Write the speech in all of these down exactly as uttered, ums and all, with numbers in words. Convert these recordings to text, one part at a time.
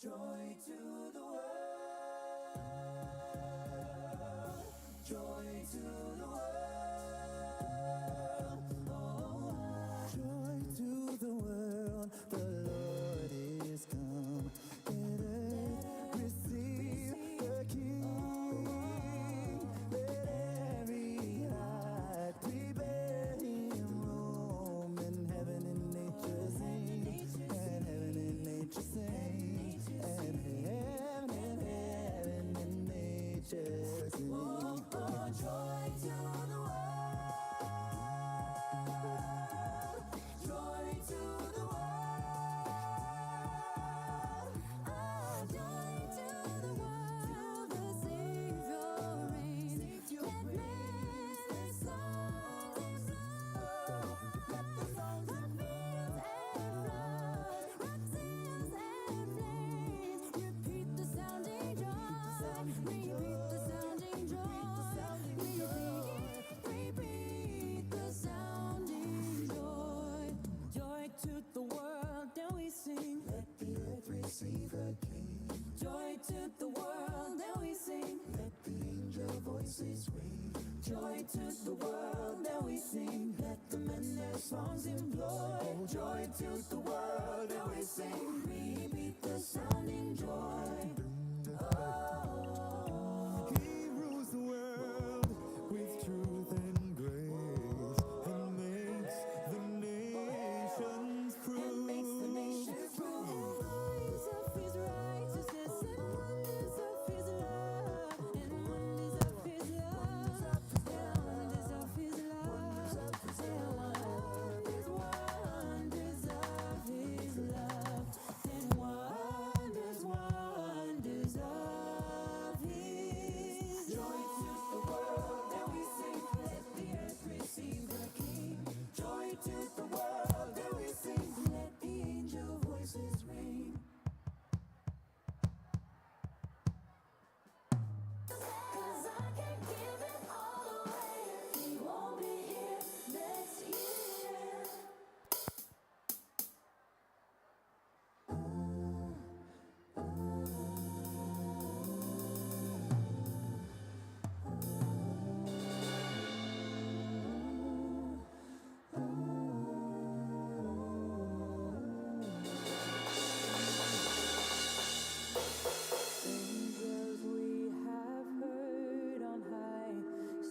Joy to the world. Joy to the world. Oh, joy to the world. The Lord is come. Let earth receive the King. Let every heart prepare him room. And heaven and nature sing. And heaven and nature sing. And heaven and heaven and nature sing. Oh, oh, joy to the world. Joy to the world. Ah, joy to the world. The Savior reigns. Let men make songs and blow. Let the fields and flood. Rock seas and plains. Repeat the sounding joy. Repeat the sounding joy. Repeat, repeat the sounding joy. Joy to the world, and we sing. Let the earth receive her King. Joy to the world, and we sing. Let the angel voices ring. Joy to the world, and we sing. Let the men their songs employ. Oh, joy to the world, and we sing. Repeat the sounding joy. Oh. He rules the world with truth and grace and makes the nations prove. And makes the nations prove. And glories of his righteousness and wonders of his love. And wonders of his love. And wonders of his love. And wonders, wonders of his love. And wonders, wonders of his. Joy to the world, and we sing, let the earth receive the King. Joy to the world, and we sing, let the angel voices ring. 'Cause I can give it all away if he won't be here next year. Angels we have heard on high,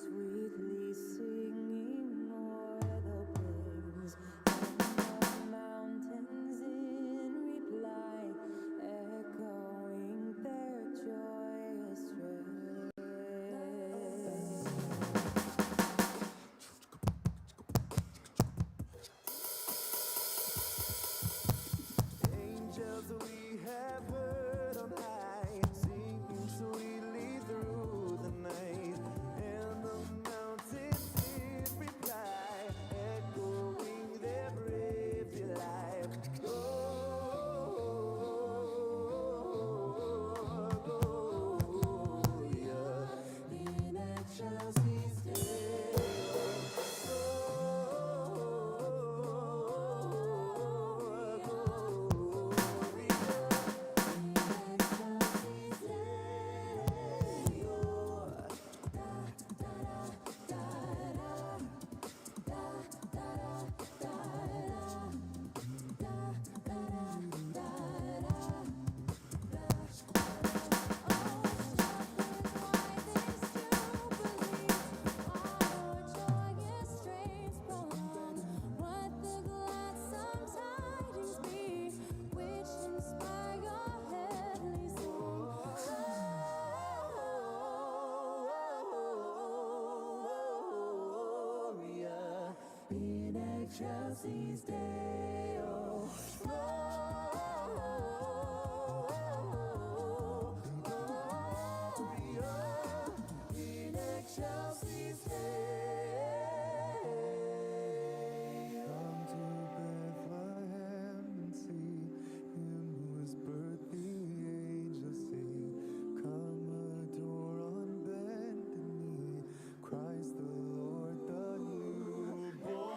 sweetly singing o'er the plains. And the mountains in reply, echoing their joyous strains. Angels we have heard on high, singing sweetly through the night, and the mountains did reply, echoing their brave delight. Oh, gloria in excelsis Deo. In excelsis Deo. Gloria in excelsis Deo. Come to Bethlehem and see him who was birthed, the angels sing. Come adore on bended knee. Christ the Lord, the newborn King.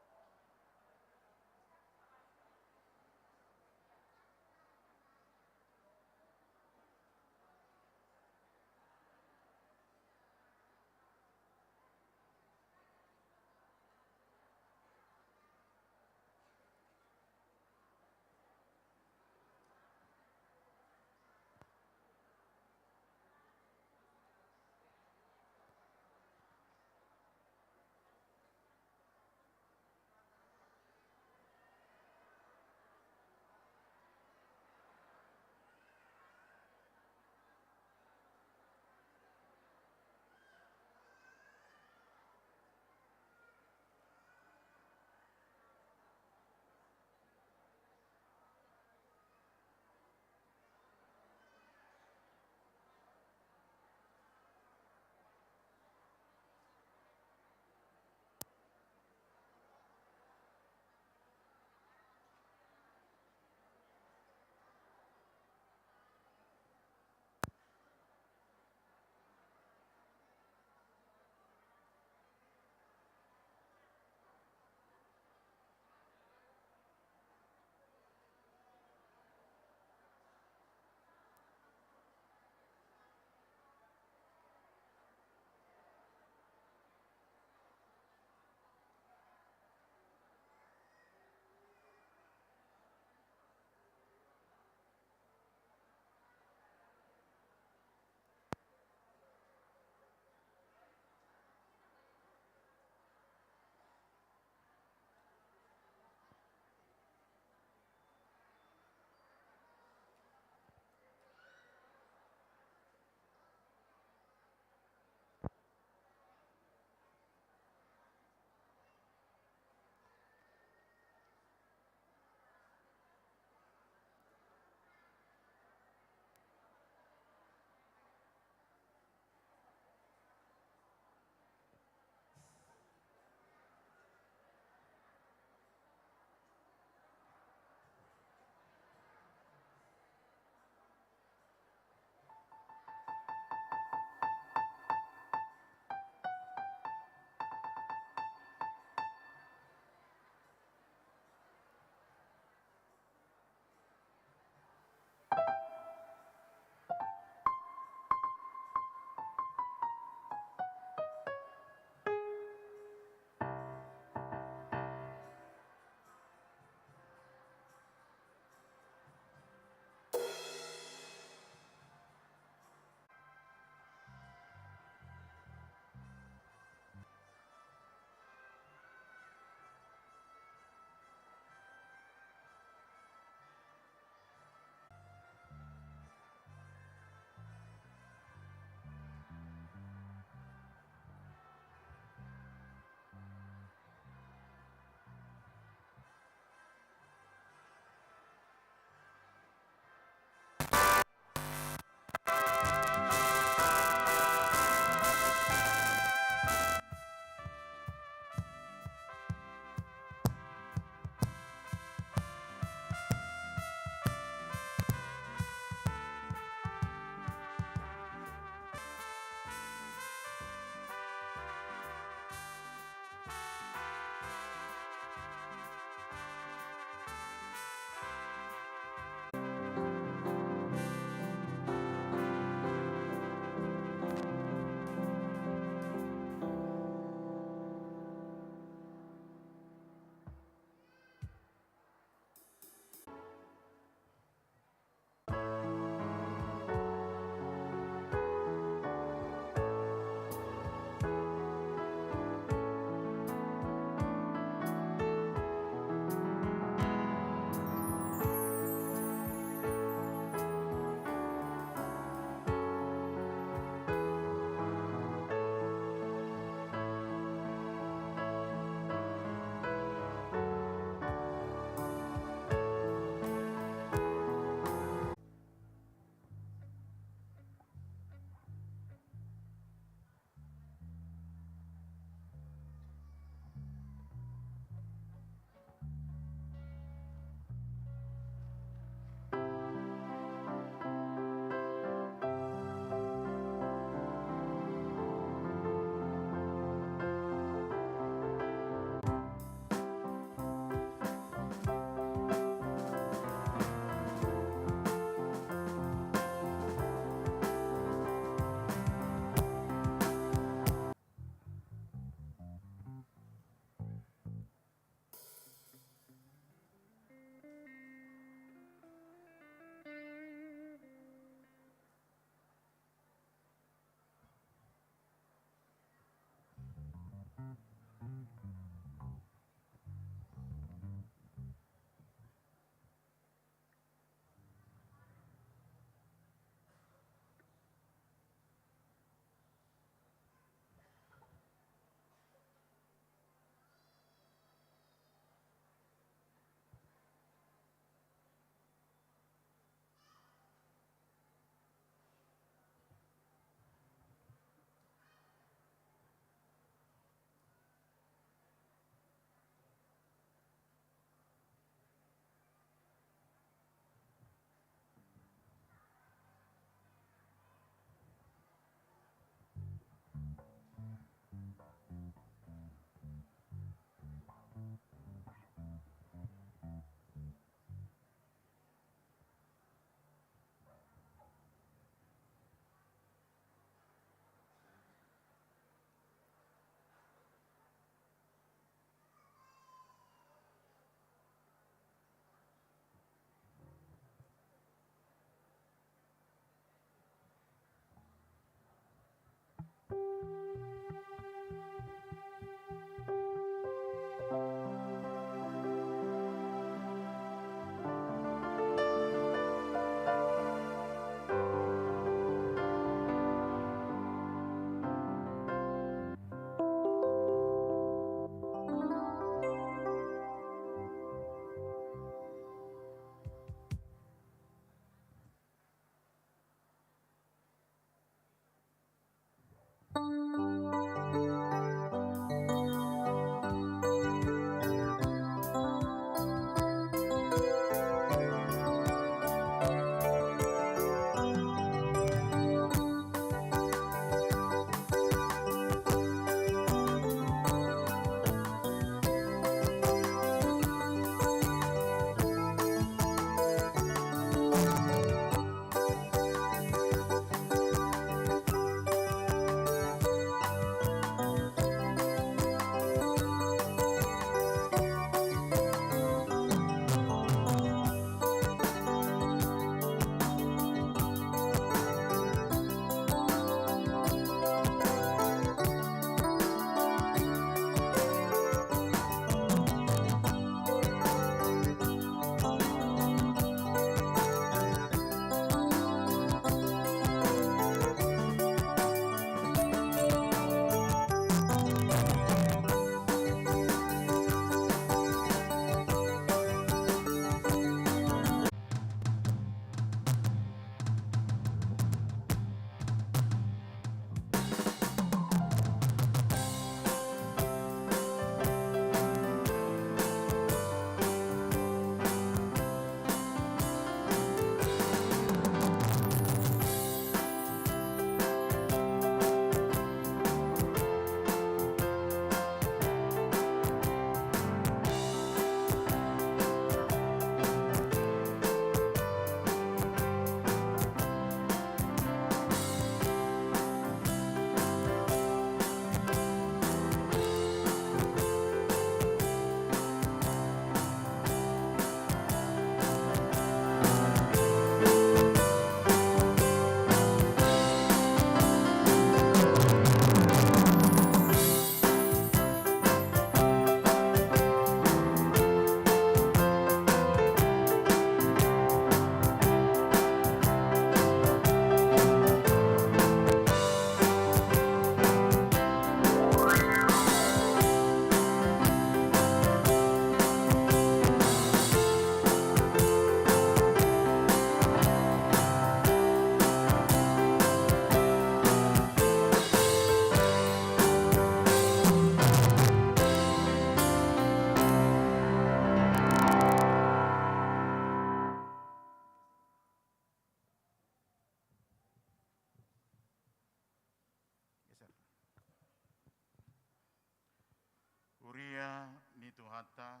Huria ni Tuhanta,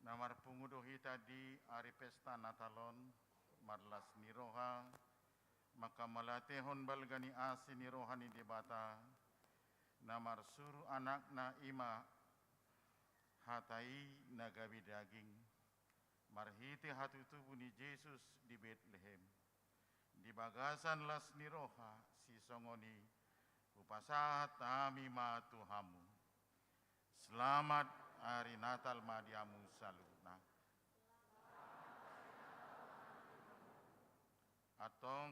na marpungu do hita di ari pesta Natal on, marlas ni roha, manghamauliatehon balga ni asi ni roha ni Debata, na marsuru Anakna, i ma hata i na gabe daging, marhite hatutubu ni Jesus di Betlehem. Di bagasan las ni roha sisongon i, hupasahat hami ma tu hamu. Selamat Ari Natal ma di hamu saluhutna. Antong,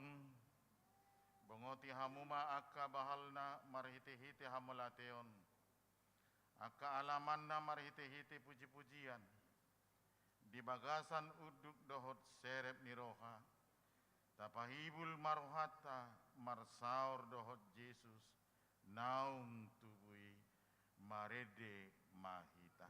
bongoti hamu ma angka bahalna marhite-hite hamauliateon, angka alamanna marhite-hite puji-pujian, di bagasan unduk dohot serep ni roha, tapahibul ma rohanta marsaor dohot Jesus naung tubu i. Marende ma hita.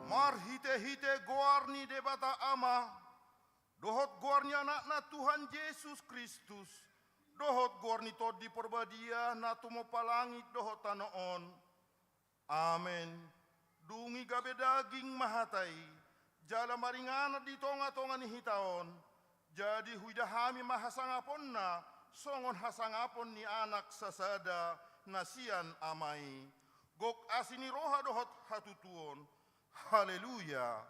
Marhite-hite goar ni Debata Ama, dohot goar ni Anakna Tuhan Jesus Kristus, dohot goar ni Tondi Parbadia na tumompa langit dohot tano on. Amen. Dung i gabe daging ma hata i, jala maringanan di tonga-tonga ni hita on, jadi huida hami ma hasangaponna, songon hasangapon ni Anak sasada na sian Ama i. Gok asi ni roha dohot hatutuon. Haleluya.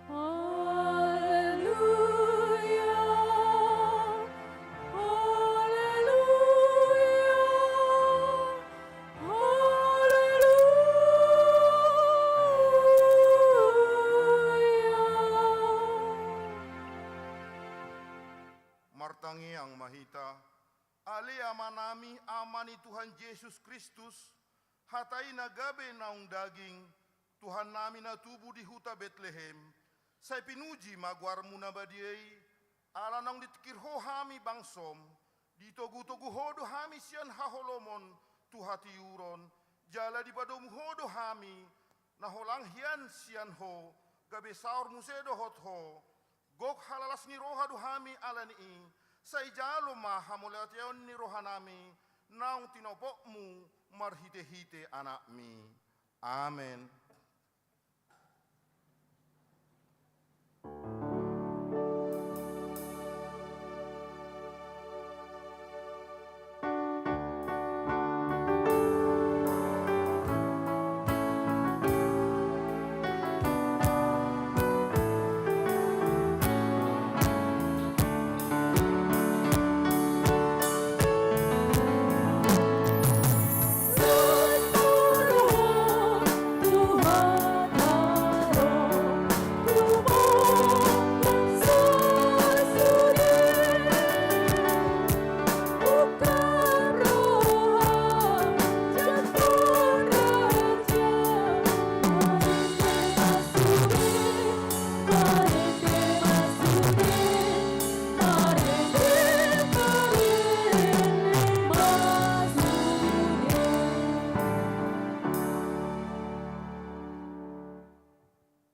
Haleluya. Haleluya. Haleluya. Martangiang ma hita. Ale Amanami, Ama ni Tuhan Jesus Kristus, hata i na gabe naung daging, Tuhannami na tubu di huta Betlehem, sai pinuji ma goarmu na badia i, ala naung ditingkir Ho hami bangsom, ditogu-togu Ho do hami sian haholomon tu hatiuron, jala dipadomu Ho do hami, na holang hian sian Ho, gabe saor muse dohot Ho, gok halalas ni roha do hami ala ni i, sai jalo ma hamauliateon ni rohanami, naung tinopotmu marhite-hite Anakmi. Amen.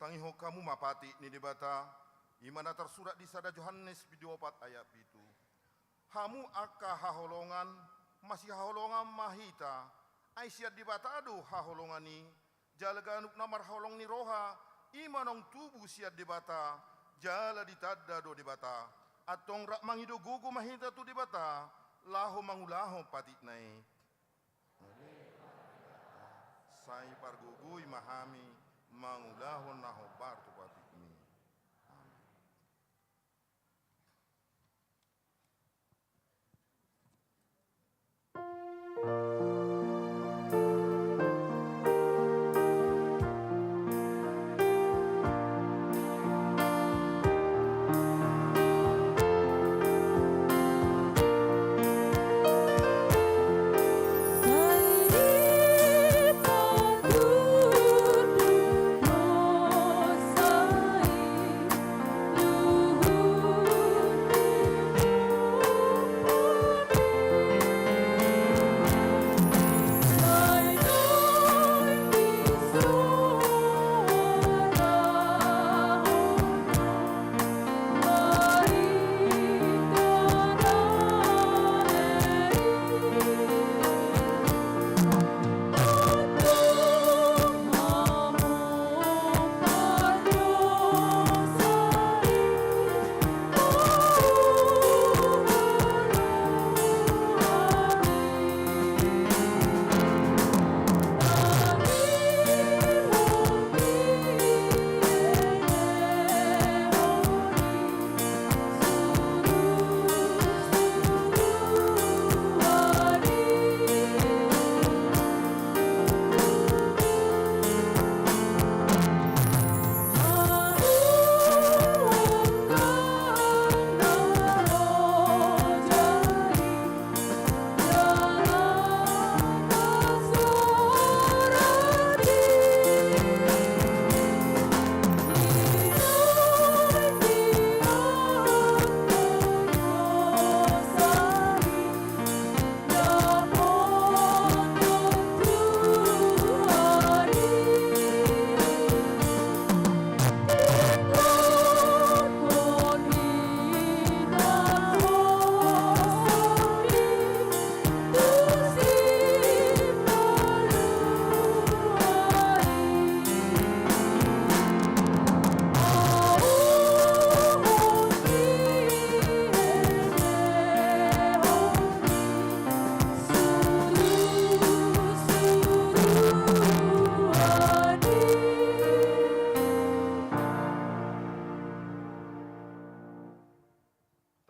Tangihon hamu ma patik ni Debata, i ma na tarsurat di sada Johannes pidu opat ayat pitu. Hamu angka haholongan, masihaholongan ma hita, ai sian Debata do haholongan i, jala ganup na marholong ni roha, i ma naung tubu sian Debata, jala ditanda do Debata. Antong rap mangido gogo ma hita tu Debata, laho mangulahon patikna i. Sai pargogoi ma hami mangulahon na hombar tu patikmi. Amen.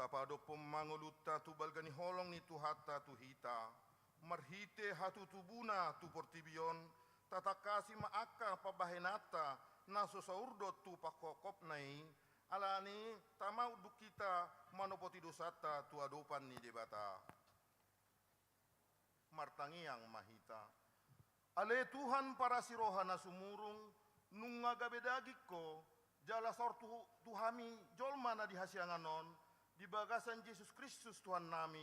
Tapadophon ma ngolunta tu balga ni holong ni Tuhanta tu hita, marhite hatutubuna tu portibi on, tatangkasi ma angka pambahenanta na so saurdot tu panghophopna i, alani tamaunduk hita manopoti dosanta tu adopan ni Debata. Martangiang ma hita. Ale Tuhan parasi roha na sumurung, nunga gabe daging Ho, jala saor tu, tu hami jolma na di hasiangan on, di bagasan Jesus Kristus Tuhannami,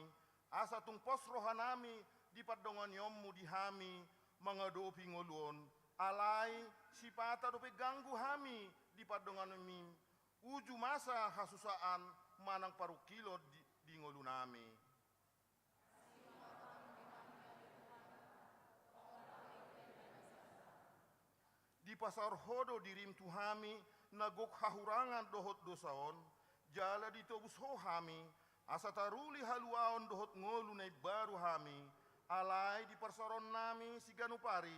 asa tung pos rohanami di pandonganionmu di hami mangadopi ngolu on, alai sipata dope ganggu hami di pandongananmi, uju masa hasusaan manang parungkilon di, di ngolunami. Dipasaor Ho do dirim tu hami na gok hahurangan dohot dosa on, jala ditobus Ho hami, asa taruli haluaon dohot ngolu na imbaru hami, alai diparsaoronnami siganup ari,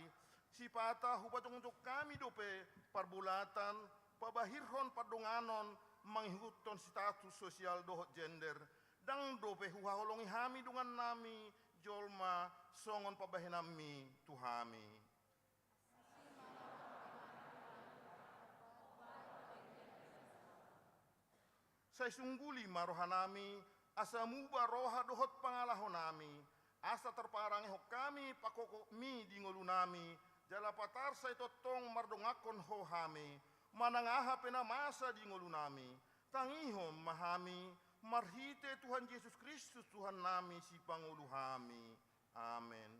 sipata hupajongjong hami dope parbolatan, pabahirhon pandonganon, mangihuthon status sosial dohot gender, ndang dope huhaholongi hami dongannami jolma songon pambahenanmi tu hami. Sai sungguli ma rohanami, asa muba roha dohot pangalahonami, asa tarparangehon hami panghophopmi di ngolunami, jala patar sai tongtong mardongankon Ho hami, manang aha pe na masa di ngolunami. Tangihon ma hami, marhite Tuhan Jesus Kristus Tuhannami sipangolu hami. Amen.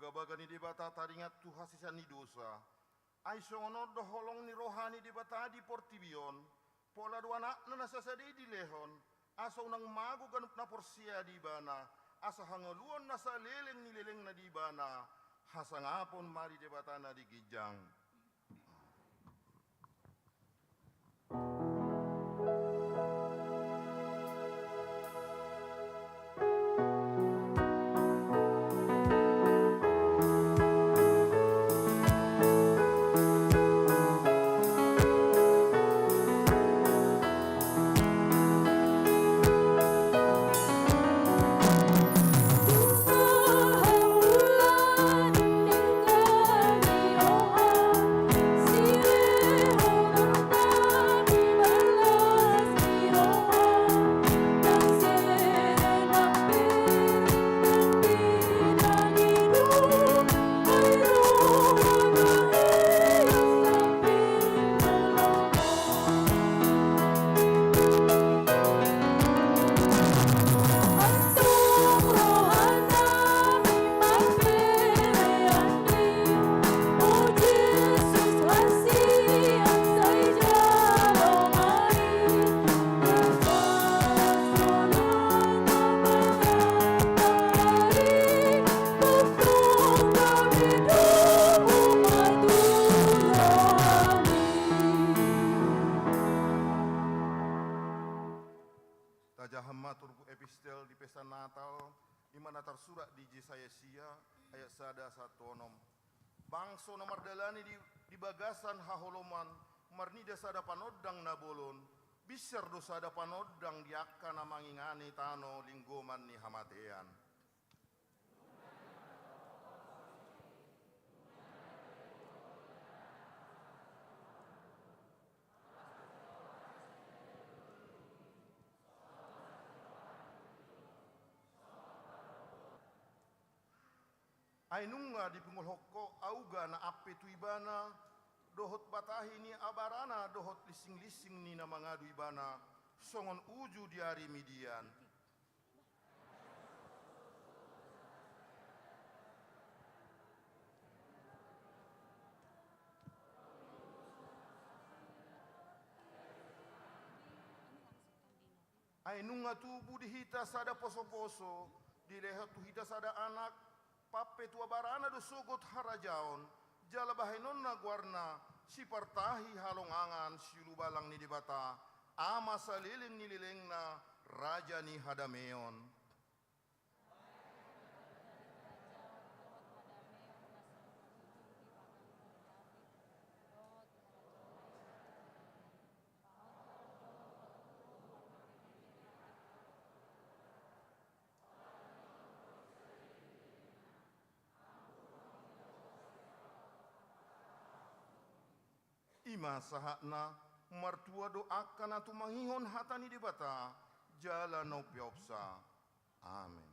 Bagabaga ni Debata taringot tu hasesaan ni dosa. Ai songon on do holong ni roha ni Debata di portibi on, pola do Anakna na sasada i dilehon, asa unang mago ganup na porsea di Ibana, asa hangoluan na saleleng ni lelengna di Ibana, hasangapon ma di Debata na di ginjang. Tajaha ma turpuk epistel di pesta Natal, i ma na tarsurat di Jesaya sia, ayat sada sahat tu onom. Bangso na mardalani di, di bagasan haholomon, marnida sada panondang na bolon, binsar do sada panondang di angka na mangingani tano linggoman ni hamatean. Ai nunga dipungolhon Ho auga na ampe tu Ibana, dohot batahi ni abarana, dohot lisinglinsing ni na mangadu Ibana, songon uju di ari Midian. Ai nunga tubu di hita sada posoposo, dilehon tu hita sada anak, pampe tu abarana do sogot harajaon, jala bahenonna goarna, Sipartahi Halongangan, Siulubalang ni Debata, Ama saleleng ni lelengna, Raja ni hadameon. I ma sahatna, martua do angka na tumangihon hata ni Debata, jala na umpeopsa. Amen.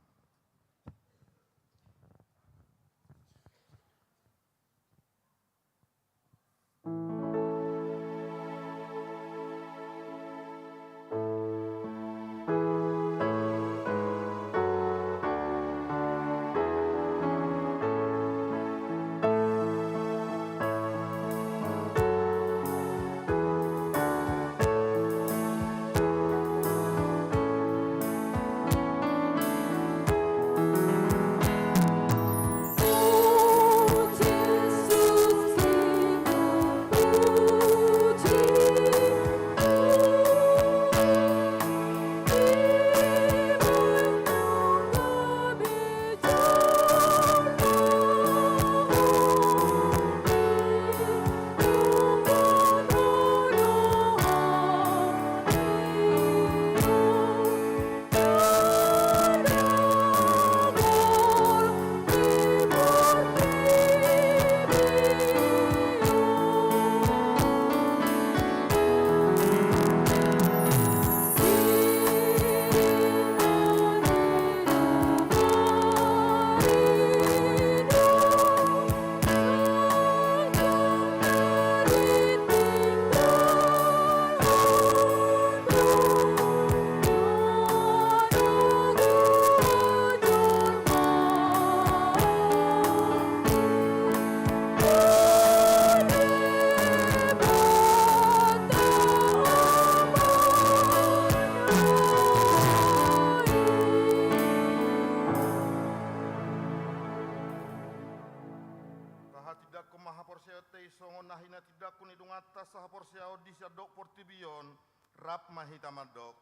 Rap ma hita mandok.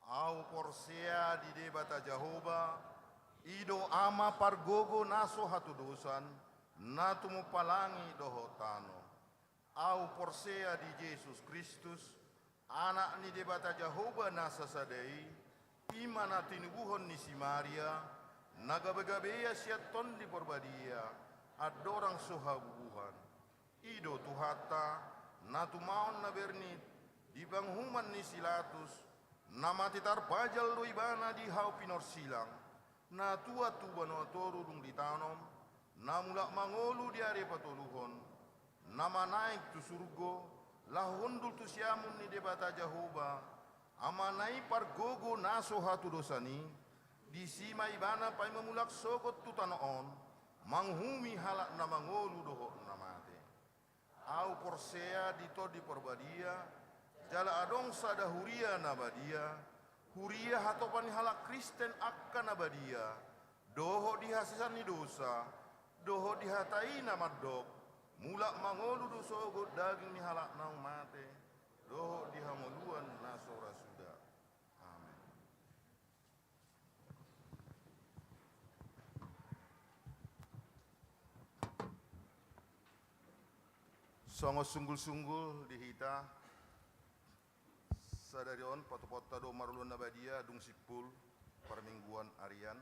Ahu porsea di Debata Jahowa, i do Ama pargogo na so hatudosan, na tumompa langit dohot tano. Ahu porsea di Jesus Kristus, Anak ni Debata Jahowa na sasada i, i ma na tinubuhon ni si Maria, na gabegabea sian Tondi Parbadia, andorang so habubuhan. I do Tuhanta, na tumaon na bernit, di panguhuman ni si Latus, na mate tarpajal do ibana di hau pinorsilang, na tuat tu banua toru dung ditanom, na mulak mangolu di ari patoluhon, na manaek tu surgo, laho hundul tu siamun ni Debata Jahowa, Amana i pargogo na so hatudosan i, disi ma ibana paima mulak sogot tu tano on, manguhumi halak na mangolu dohot na mate. Ahu porsea di Tondi Parbadia, jala adong sada huria na badia, huria hatopan ni halak Kristen angka na badia, dohot di hasesaan ni dosa, dohot di hata i na mandok, mulak mangolu do sogot daging ni halak naung mate, dohot di hangoluan na so ra suda. Amen. Songon sunggul-sunggul di hita, sadari on patupaonta do marulaon na badia dung simpul parmingguan arian.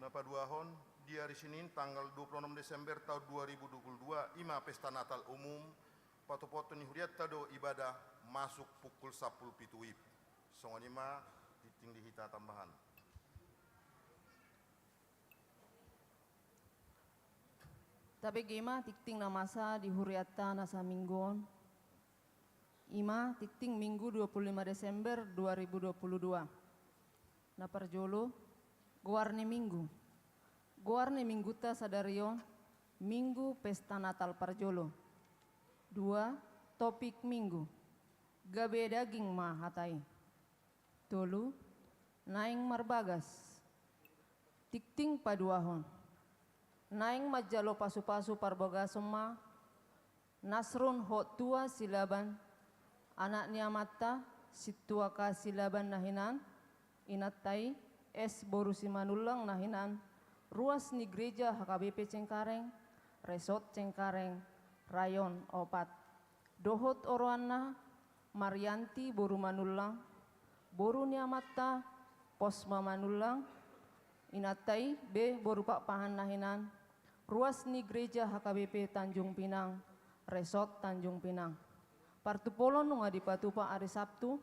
Na paduahon, di ari Senin tanggal dua puluh enam Desember tahun dua ribu dua puluh dua, i ma pesta Natal umum, patupaonta ni hurianta do ibadah masuk pukul sampulu pitu wib. Songon i ma tingting di hita tambahan. Tabege ma tingting na masa di hurianta na saminggu on. I ma tingting Minggu dua puluh lima Desember dua ribu dua puluh dua. Na parjolo, goar ni Minggu. Goar ni Minggunta sadari on, Minggu pesta Natal parjolo. Dua, topik Minggu. Gabe daging ma hata i. Tolu, naeng marbagas. Tingting paduahon. Naeng manjalo pasu-pasu parbagason ma Nasrun hot tua Silaban, anak ni amanta, Sintua K Silaban na hinan, inanta i, S boru Simanullang na hinan, ruas ni Gereja H K B P Cengkareng, Resort Cengkareng, Rayon opat. Dohot oroanna, Marianti boru Manullang, boru ni amanta, Posma Manullang, inanta i, B boru Pakpahan na hinan, ruas ni Gereja H K B P Tanjung Pinang, Resort Tanjung Pinang. Partupolon nunga dipatupa ari Sabtu,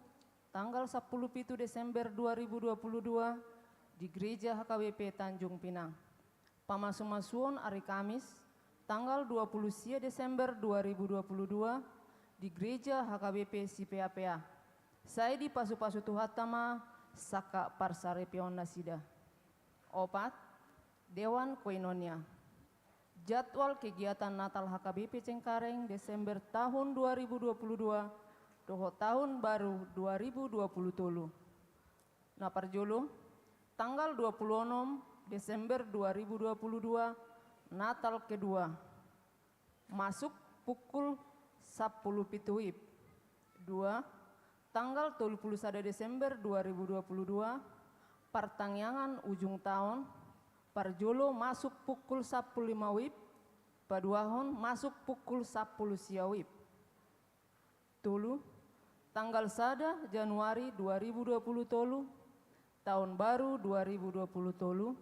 tanggal sampulu pitu Desember dua ribu dua puluh dua, di Gereja H K B P Tanjung Pinang. Pamasu-masuon ari Kamis, tanggal dua puluh sia Desember dua ribu dua puluh dua, di Gereja H K B P Sipea-pea. Sai dipasu-pasu Tuhanta ma sangkap parsaripeon nasida. Opat, Dewan Koinonia. Jadwal kegiatan Natal H K B P Cengkareng Desember tahun dua ribu dua puluh dua dohot tahun baru dua ribu dua puluh tolu. Na parjolo, tanggal dua puluh onom Desember dua ribu dua puluh dua, Natal kedua. Masuk pukul sampulu pitu wib. Dua, tanggal tolu puluh sada Desember dua ribu dua puluh dua, partangiangan ujung taon, parjolo masuk pukul sampulu lima wib, paduahon masuk pukul sampulu sia wib. Tolu, tanggal sada Januari dua ribu dua puluh tolu, taon baru dua ribu dua puluh tolu,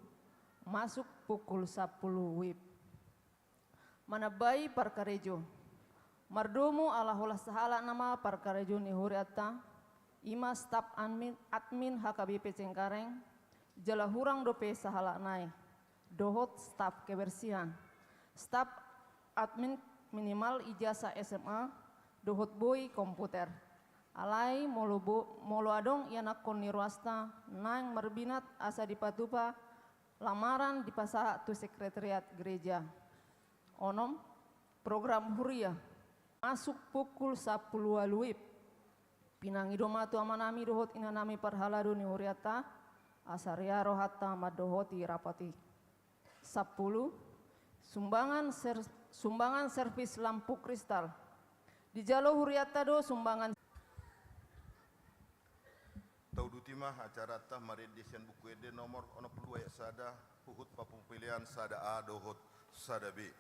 masuk pukul sampulu wib. Manambai parkarejo. Mardomu ala holan sahalak nama parkarejo ni hurianta, i ma staf admin, admin H K B P Cengkareng, jala hurang dope sahalak nai. Dohot staf kebersihan. Staf admin minimal ijazah S M A, dohot boi komputer. Alai molo bo-, molo adong ianakhon ni ruasta naeng marbinat asa dipatupa lamaran dipasahat tu sekretariat gereja. Onom, program huria. Masuk pukul sampulu ualu wib. Pinangido ma tu amanami dohot inanami parhalado ni hurianta, asa ria rohanta mandohoti rapat i. Sampulu, sumbangan ser-, sumbangan servis lampu kristal. Dijalo hurianta do sumbangan Isi ma acaranta marende sian Buku Ende nomor onom pulu dua ayat sada, huhut papupelean sada A dohot sada B.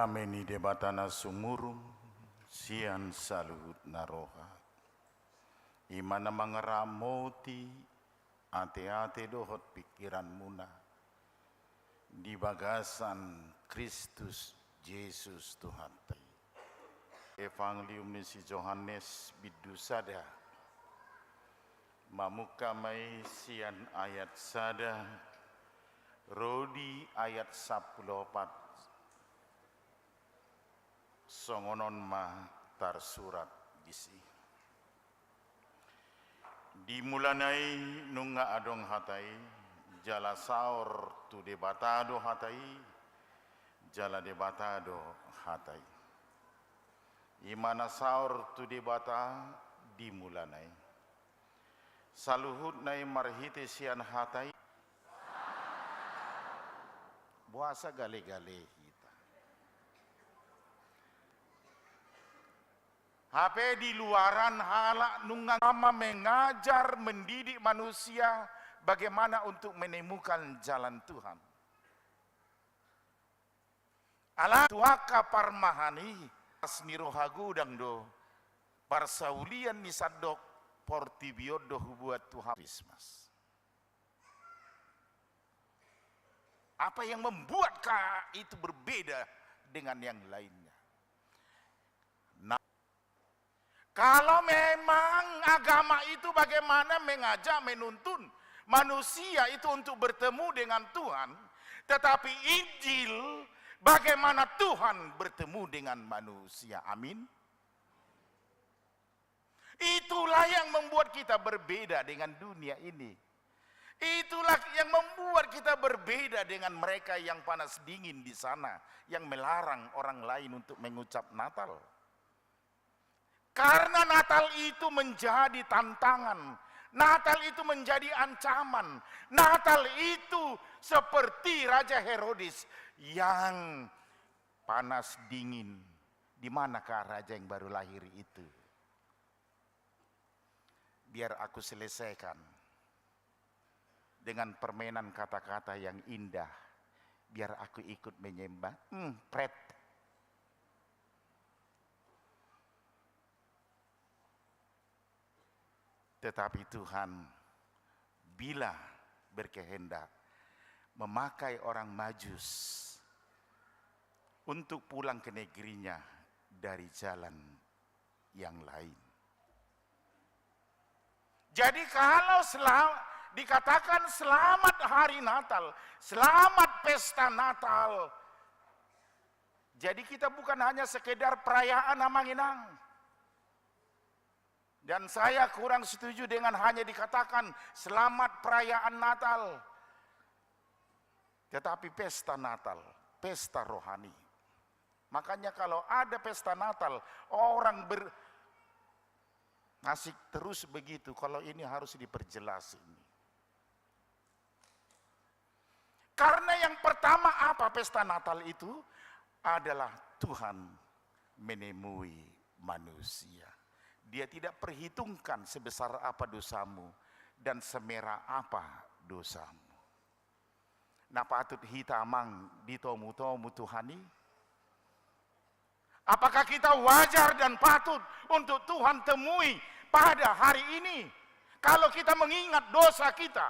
Dame ni Debata na sumurung sian saluhut na roha, i ma na mangaramoti ateate dohot pingkiranmuna di bagasan Kristus Jesus Tuhanta i. Evangelium ni si Johannes bindu sada, mamungka ma i sian ayat sada ro di ayat sampulu opat. Songon on ma tarsurat disi. Di mulana i nunga adong Hata i, jala saor tu Debata do Hata i, jala Debata do Hata i. I ma na saor tu Debata di mulana i. Saluhutna i marhite sian Hata i. Boasa gale-gale hita? Hape di luaran halak nunga ma mengajar, mendidik manusia bagaimana untuk menemukan jalan Tuhan. Alai tu angka parmahan i, las ni roha godang do parsaulian ni sandok portibi on do hubuat Tuhan Krismas. Apa yang membuat ka-, itu berbeda dengan yang lainnya? Nah, kalau memang agama itu bagaimana mengajak, menuntun manusia itu untuk bertemu dengan Tuhan, tetapi Injil bagaimana Tuhan bertemu dengan manusia. Amin. Itulah yang membuat kita berbeda dengan dunia ini. Itulah yang membuat kita berbeda dengan mereka yang panas dingin di sana, yang melarang orang lain untuk mengucap Natal. Karena Natal itu menjadi tantangan, Natal itu menjadi ancaman, Natal itu seperti Raja Herodes yang panas dingin. Di manakah raja yang baru lahir itu? Biar aku selesaikan dengan permainan kata-kata yang indah. Biar aku ikut menyembah. Hmm, pret. Tetapi Tuhan bila berkehendak memakai orang Majus untuk pulang ke negerinya dari jalan yang lain. Jadi kalau sela-, dikatakan selamat hari Natal, selamat pesta Natal, jadi kita bukan hanya sekedar perayaan, Amang Inang. Dan saya kurang setuju dengan hanya dikatakan selamat perayaan Natal. Tetapi pesta Natal, pesta rohani. Makanya kalau ada pesta Natal, orang ber-, asik terus begitu, kalau ini harus diperjelas ini. Karena yang pertama apa pesta Natal itu? Adalah Tuhan menemui manusia. Dia tidak perhitungkan sebesar apa dosamu dan semerah apa dosamu. Na patut hita, Amang, ditomu-tomu Tuhan i? Apakah kita wajar dan patut untuk Tuhan temui pada hari ini? Kalau kita mengingat dosa kita,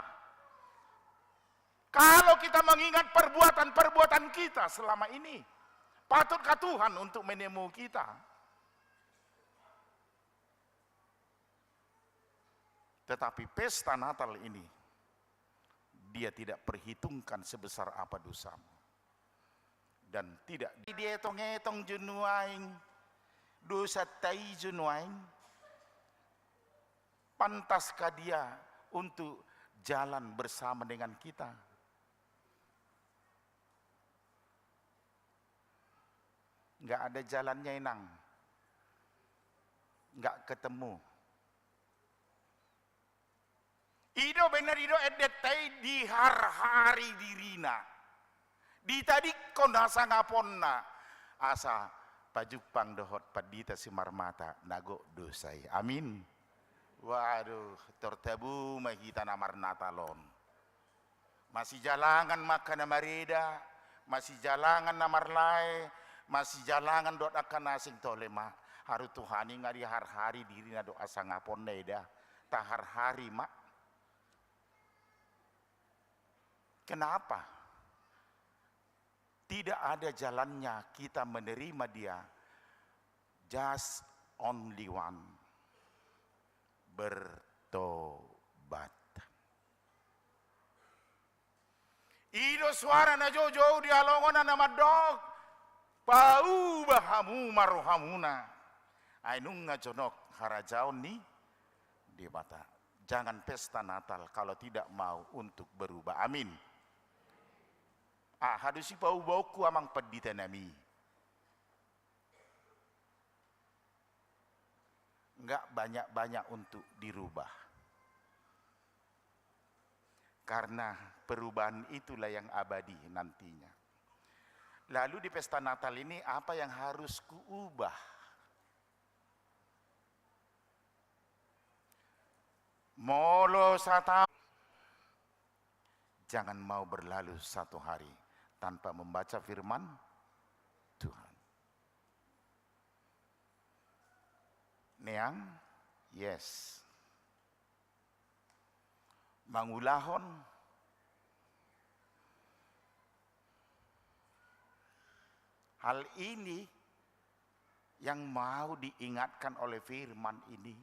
kalau kita mengingat perbuatan-perbuatan kita selama ini, patutkah Tuhan untuk menemui kita? Tetapi pesta Natal ini, Dia tidak perhitungkan sebesar apa dosamu. Dan tidak dietong-etong jo nuaeng, dosanta i jo nuaeng. Pantaskah Dia untuk jalan bersama dengan kita? Nggak ada jalannya, Inang. Nggak ketemu. I do, benar i do, endenta i diharhari dirina, ditadingkon hasangaponna, asa pajumpang dohot pandita simarmata na gok dosa i. Amin. Waduh, tor tabu ma hita na marnatal on. Masijalangan ma angka na mareda, masijalangan na marlae, Masijalangan dohot angka na asing, tole ma. Haru Tuhan i nga diharhari dirina dohot hasangaponna, eda. Taharhari ma. Kenapa? Tidak ada jalannya kita menerima Dia, just only one, bertobat. I do suara na joujou di halongon na mandok, pauba hamu ma rohamuna, ai nunga jonok harajaon ni Debata. Jangan pesta Natal kalau tidak mau untuk berubah. Amin. Aha do sipaubaonku, amang pandita nami? Nggak banyak-banyak untuk dirubah. Karena perubahan itulah yang abadi nantinya. Lalu di pesta Natal ini apa yang harus kuubah? Molo sata-, jangan mau berlalu satu hari tanpa membaca firman Tuhan. Neang, yes. Mangulahon hal ini yang mau diingatkan oleh firman ini.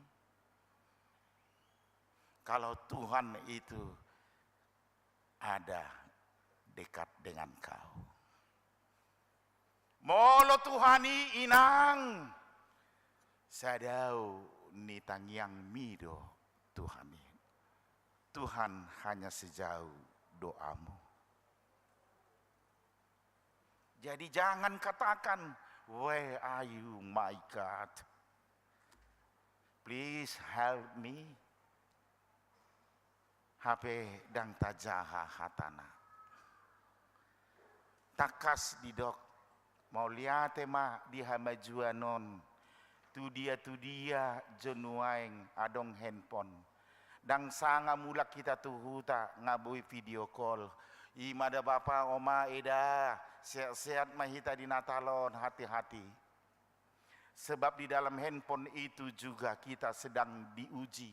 Kalau Tuhan itu ada dekat dengan kau. Molo Tuhan i, inang, sadao ni tangiangmi do Tuhan i. Tuhan hanya sejauh doamu. Jadi jangan katakan, "Where are you, my God? Please help me." Hape ndang tajaha hatana. Tangkas didok, mauliate ma di hamajuan on, tudia-tudia jo nuaeng adong handphone. Ndang sanga mulak hita tu huta nga boi video call. I ma da bapa, oma, eda, sehat-sehat ma hita di Natal on, hati-hati. Sebab di dalam handphone itu juga kita sedang diuji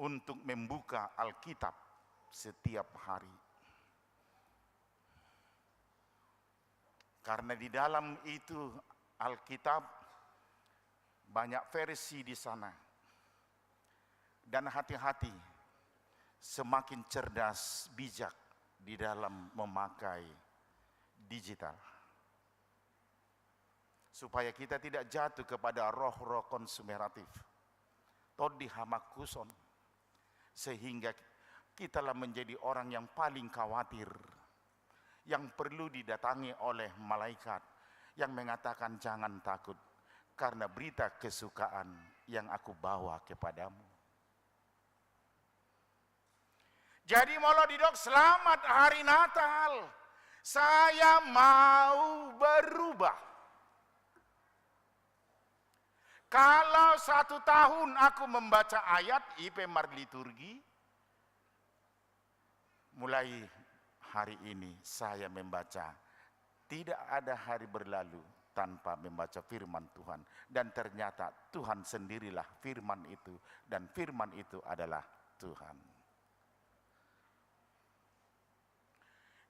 untuk membuka Alkitab setiap hari. Karena di dalam itu Alkitab banyak versi di sana. Dan hati-hati, semakin cerdas, bijak di dalam memakai digital. Supaya kita tidak jatuh kepada roh-roh konsumeratif, tondi hamakkuson, sehingga kita lah menjadi orang yang paling khawatir, yang perlu didatangi oleh malaikat yang mengatakan, "Jangan takut, karena berita kesukaan yang Aku bawa kepadamu." Jadi molo didok, "Selamat Hari Natal, saya mau berubah." Kalau satu tahun aku membaca ayat, i pe marliturgi, mulai hari ini saya membaca, tidak ada hari berlalu tanpa membaca firman Tuhan. Dan ternyata Tuhan sendirilah firman itu, dan firman itu adalah Tuhan.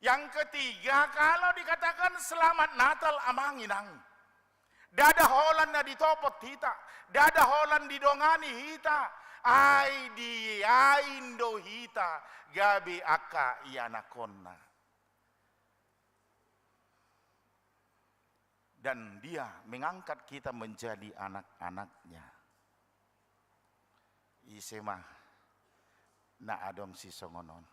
Yang ketiga, kalau dikatakan Selamat Natal, amang inang, ndada holan na ditopot hita, ndada holan didongani hita, ai diain do hita gabe angka ianakhonna. Dan Dia mengangkat kita menjadi anak-anaknya. Ise ma na adong sisongon on?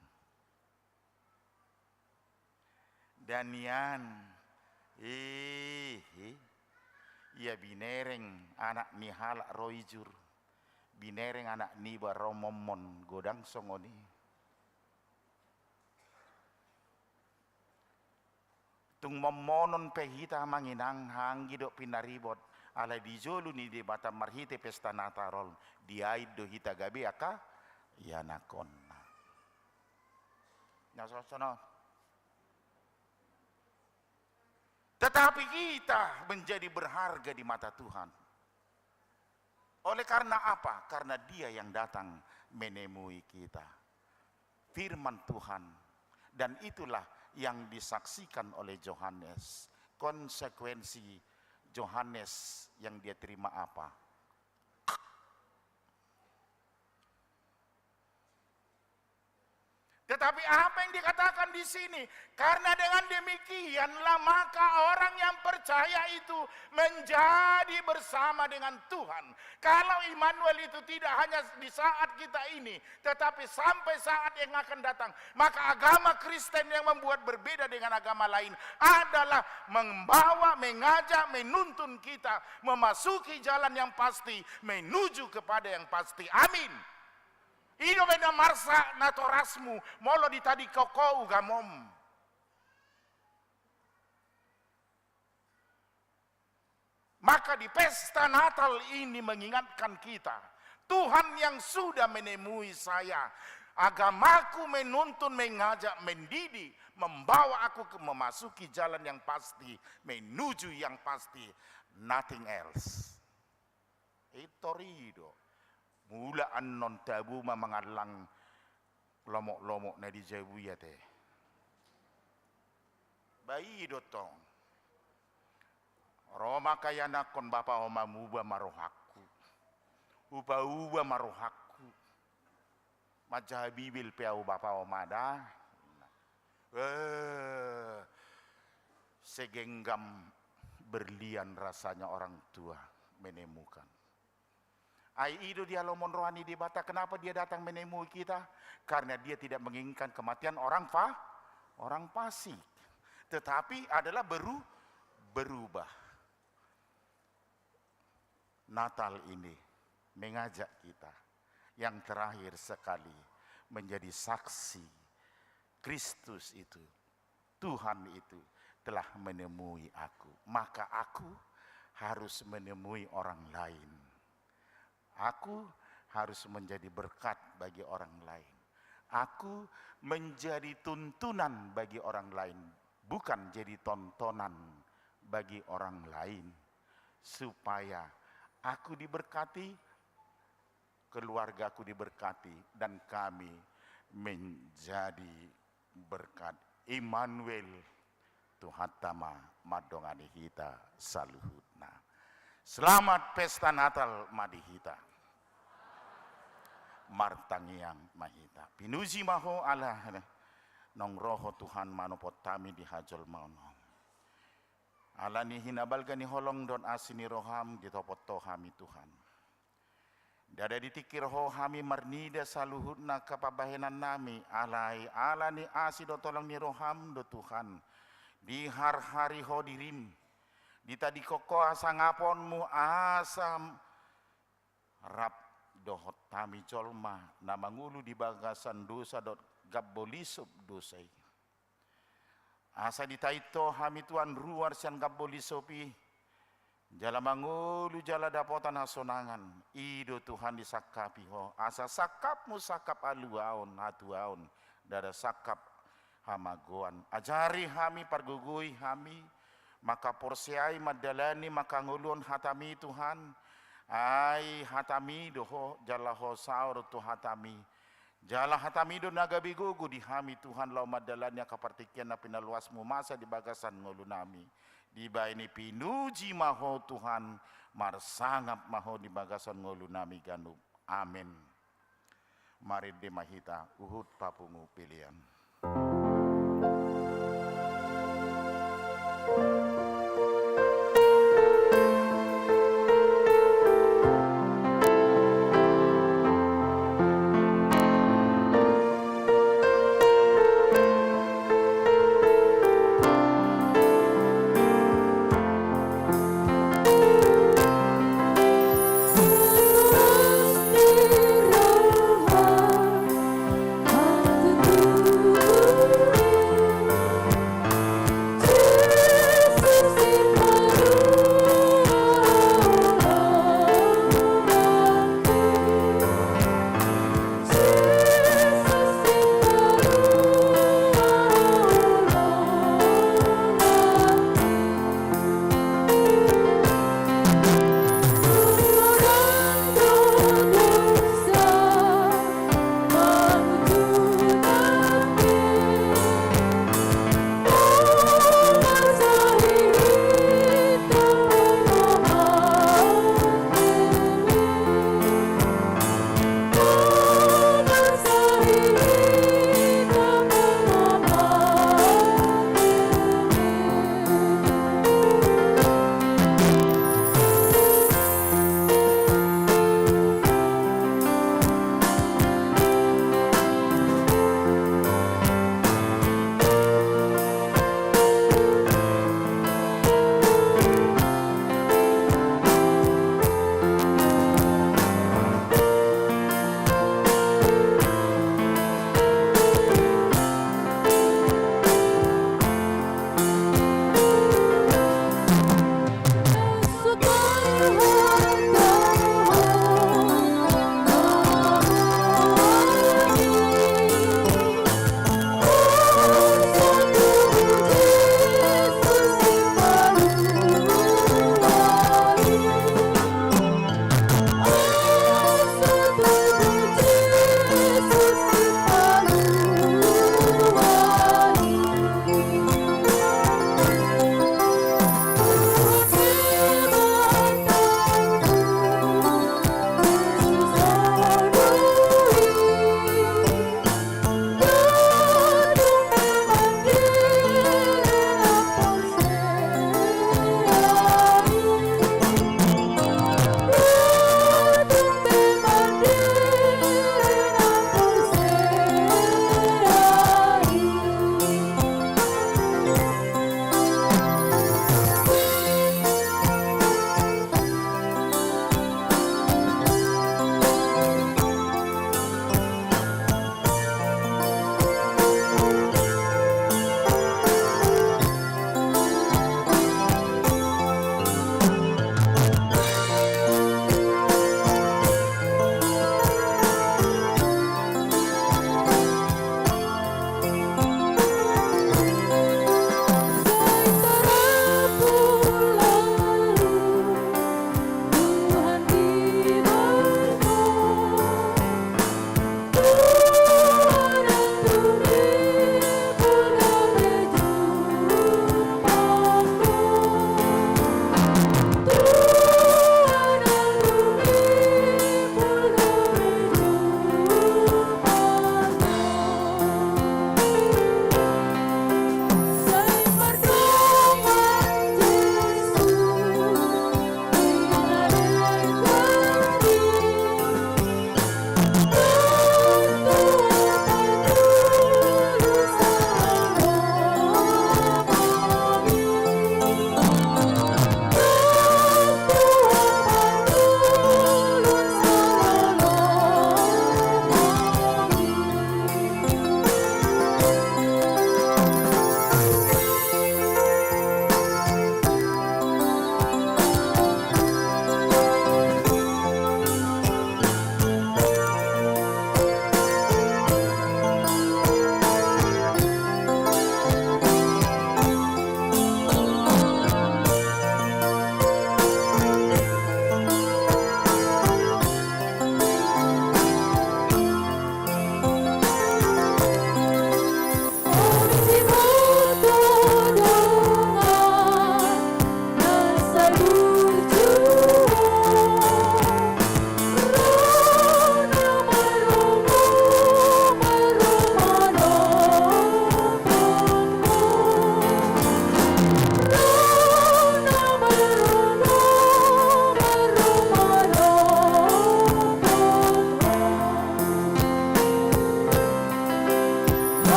Danian, ih, ih. Ia binereng anak ni halak ro ijur, binereng anak niba ro momon, godang songon i. Tung momonon pe hita, amang inang, anggi dohot pinaribot, alai di jolo ni Debata marhite pesta Natal on, diain do hita gabe angka ianakhonna. Na songon on. Tetapi kita menjadi berharga di mata Tuhan. Oleh karena apa? Karena Dia yang datang menemui kita. Firman Tuhan. Dan itulah yang disaksikan oleh Yohanes. Konsekuensi Yohanes yang dia terima apa? Tetapi apa yang dikatakan di sini? Karena dengan demikianlah maka orang yang percaya itu menjadi bersama dengan Tuhan. Kalau Immanuel itu tidak hanya di saat kita ini, tetapi sampai saat yang akan datang, maka agama Kristen yang membuat berbeda dengan agama lain adalah membawa, mengajak, menuntun kita memasuki jalan yang pasti menuju kepada yang pasti. Amin. I do umbahen na marsak natorasmu, molo ditadingkon ho ugamom. Maka di pesta Natal ini mengingatkan kita, Tuhan yang sudah menemui saya. Agamaku menuntun, mengajak, mendidik, membawa aku ke memasuki jalan yang pasti, menuju yang pasti. Nothing else. Itor i do. Mula annon tabo ma mangallang lomok-lomok na di jabu i ate. Ba i do tong. Ro ma angka ianakhon, bapa oma, muba ma rohangku. Upa-uba ma rohangku. Manjaha Bibel pe au, bapa oma, da. Eh, segenggam berlian rasanya orang tua menemukan. Ai i do dialomon roha ni Debata, kenapa Dia datang menemui kita? Karena Dia tidak menginginkan kematian orang fa-, orang fasik. Tetapi adalah beru-, berubah. Natal ini mengajak kita yang terakhir sekali menjadi saksi Kristus itu, Tuhan itu telah menemui aku. Maka aku harus menemui orang lain. Aku harus menjadi berkat bagi orang lain. Aku menjadi tuntunan bagi orang lain, bukan jadi tontonan bagi orang lain. Supaya aku diberkati, keluargaku diberkati, dan kami menjadi berkat. Immanuel, Tuhanta ma mandongani hita saluhutna. Selamat pesta Natal ma di hita. Martangiang ma hita. Pinuji ma Ho Alla, naung ro Ho Tuhan manopot hami di hajolmaon on. Alani hinabalga ni holong dohot asi ni roham ditopot Ho hami Tuhan. Ndada ditingkir Ho hami marnida saluhutna angka pambahenannami, alai alani asi dohot holong ni roham do Tuhan, diharhari Ho dirim, ditadingkon Ho hasangaponmu asa rap dohot hami jolma na mangolu di bagasan dosa dohot gambolisop dosa i. Asa ditait Ho hami Tuhan ruar sian gambolisop i, jala mangolu jala dapotan hasonangan. I do Tuhan disangkapi Ho, asa sangkapmu sangkap haluaon, hatuaon, ndada sangkap hamagoan. Ajari hami, pargogoi hami, mangkaporseai, mandalani, mangkangoluhon hatami Tuhan. Ai hatami do Ho, jala Ho saor tu hatami. Jala hatami do na gabe gogo di hami Tuhan laho mandalani angka partingkian na pinaluasmu masa di bagasan ngolunami. Dibahen i pinuji ma Ho Tuhan, marsangap ma Ho di bagasan ngolunami ganup. Amen. Marende ma hita, huhut papungu pelean.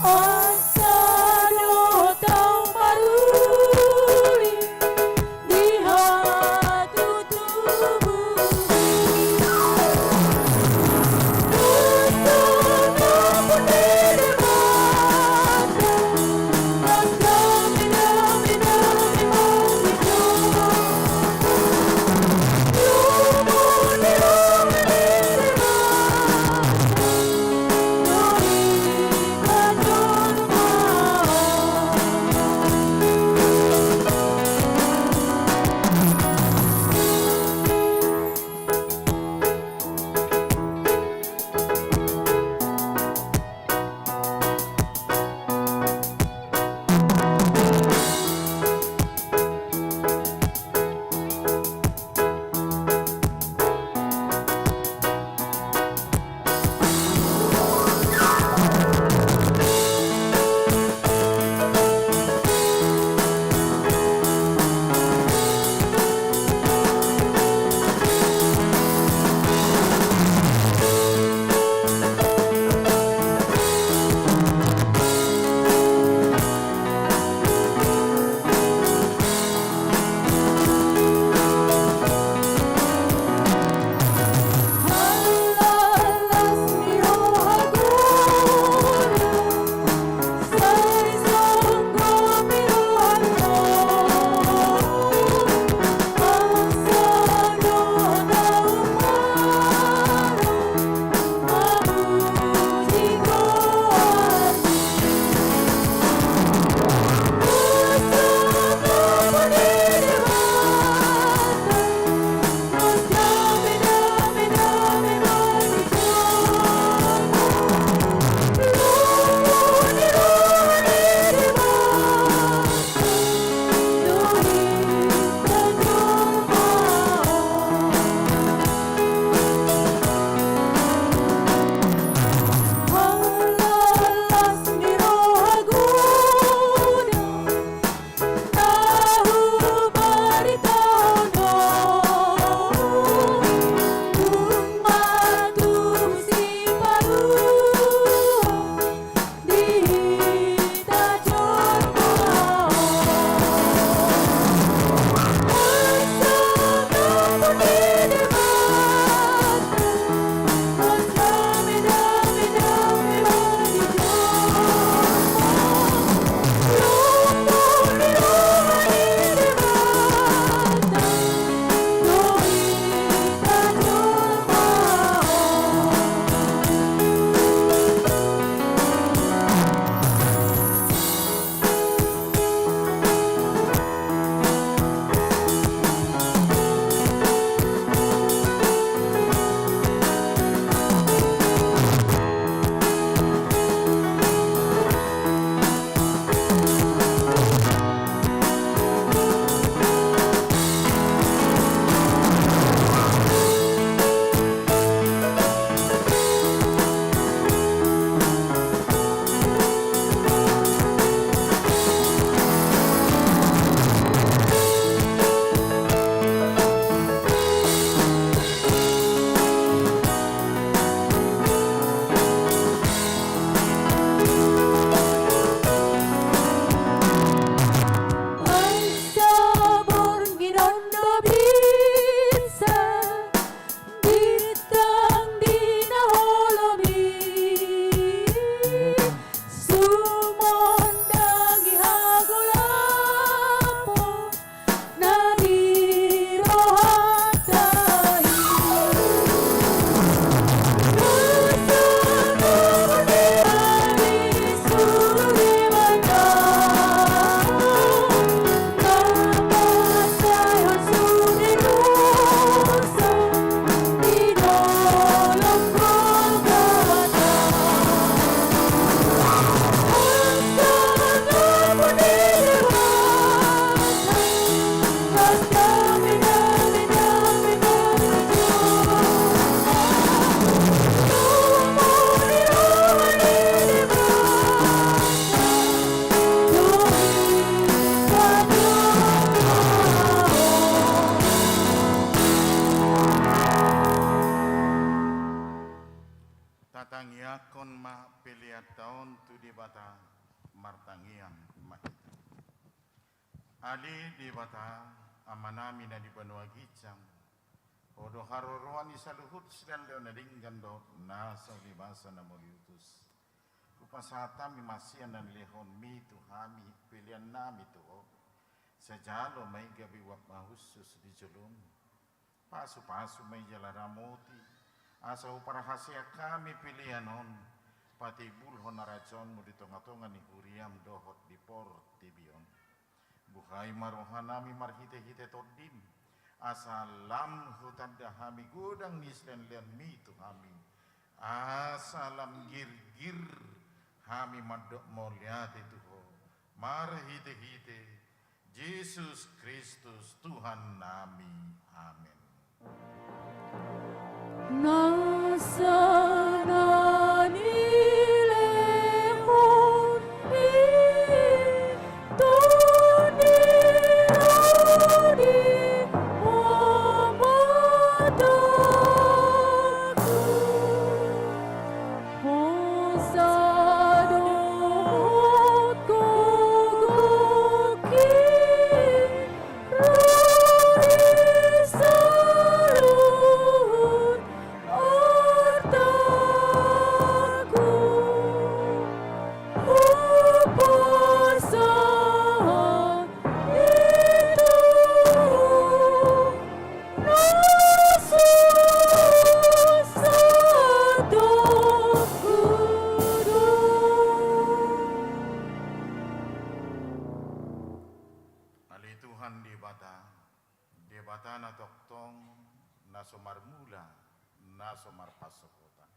Asa do tau maruli di hatutubu. Tatangiangkon ma peleanta on tu Debata. Martangiang ma hita. Ale Debata, Amanami na di banua ginjang, Ho do haroroan ni saluhut sian lehon na denggan dohot na sauli basa na mauliutus. Hupasahat hami ma sian na nilehonMi tu hami peleannami tu Ho. Sai jalo ma i gabe uap mahushus di joloMu. Pasupasu ma i jala ramoti, asa huparhaseang hami pelean on, patimbulhon harajaonMu di tongatonga ni huriaM dohot di portibi on. Buhai ma rohanami marhitehite TondiM, asa lam hutanda hami godang ni sileanleanMi tu hami, asa lam girgir hami mandok mauliate tu Ho, marhitehite Jesus Kristus Tuhannami. Amen. Nasa na nilehon i, Tondi na di hamataku. Hosa dohot gogok i, ro di saluhut artangku. Hupasahat i tu Ho. Ale Tuhan Debata, Debata na tongtong, na so marmula, na so marpansohotan.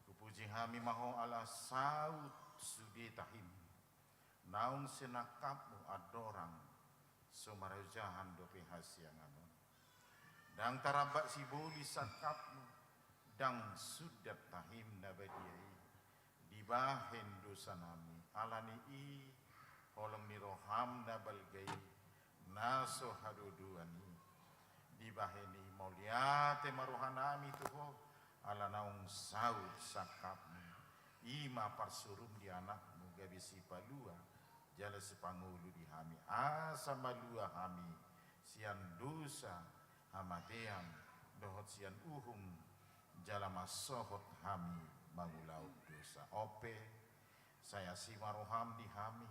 Hupuji hami ma Ho ala saut sude tahim, naung sinangkapMu andorang so marojahan dope hasiangan on. Ndang taramba sibolis sangkapMu, ndang sundat tahim na badia i dibahen dosanami. Ala ni i, holong ni rohaM na balga i, na so hadodoan i. Dibahen i mauliate ma rohanami tu Ho, ala naung saut sangkapMu, i ma parsuruM di AnakMu gabe sipalua jala sipangolu di hami, asa malua hami sian dosa, hamatean, dohot sian uhum, jala mansohot hami mangulahon dosa. On pe, sai asi ma rohaM di hami,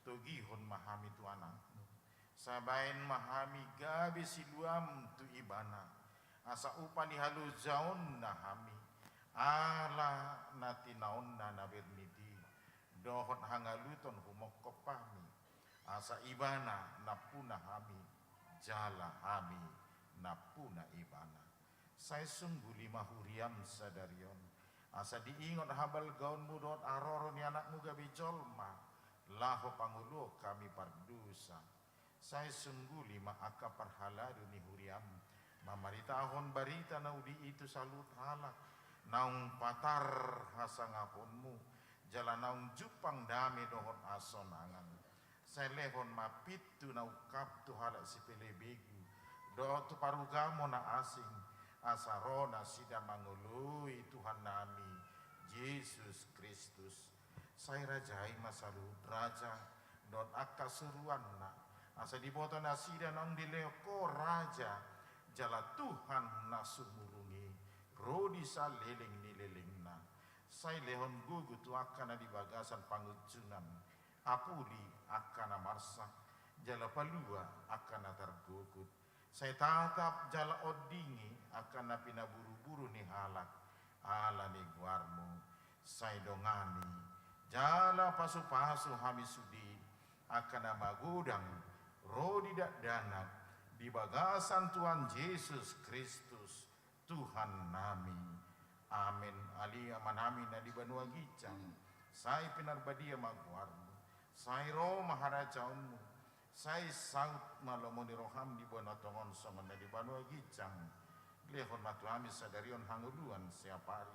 togihon ma hami tu AnakMu. Sai bahen ma hami gabe siluaM tu Ibana, asa upa ni halojaonna hami, ala na tinaonna na bernit i, dohot hangaluton humongkop hami, asa Ibana nampuna hami, jala hami nampuna Ibana. Sai sungguli ma huriaM sadari on, asa diingot habalgaonMu dohot haroro ni AnakMu gabe jolma, laho pangoluhon hami pardosa. Sai sungguli ma angka parhalado ni huriaM, mamaritahon barita na uli i tu saluhut halak, naung patar hasangaponMu, jala naung jumpang dame dohot hasonangan. Sai lehon ma pintu na ungkap tu halak sipelebegu, dohot tu parugamo na asing, asa ro nasida mangoloi Tuhannami Jesus Kristus. Sai rajai ma saluhut raja, dohot angka suruanna, asa diboto nasida naung dilehon Ho raja, jala Tuhan na sumurung i, ro di saleleng ni lelengna. Sai lehon gogo tu angka na di bagasan pangunjunan, apuli angka na marsak, jala palua angka na targogot. Sai tatap jala ondingi angka na pinaburuburu ni halak ala ni goarMu. Sai dongani jala pasupasu hami sude angka na magodang ro di dakdanak di bagasan Tuhan Jesus Kristus, Tuhannami. Amen. Ale Amanami na di banua ginjang, sai pinarbadia ma goarMu, sai ro ma harajaonMu, sai saut ma lomo ni rohaM di banua tongon songon na di banua ginjang. Lehon ma tu hami sadari on hangoluan siapari.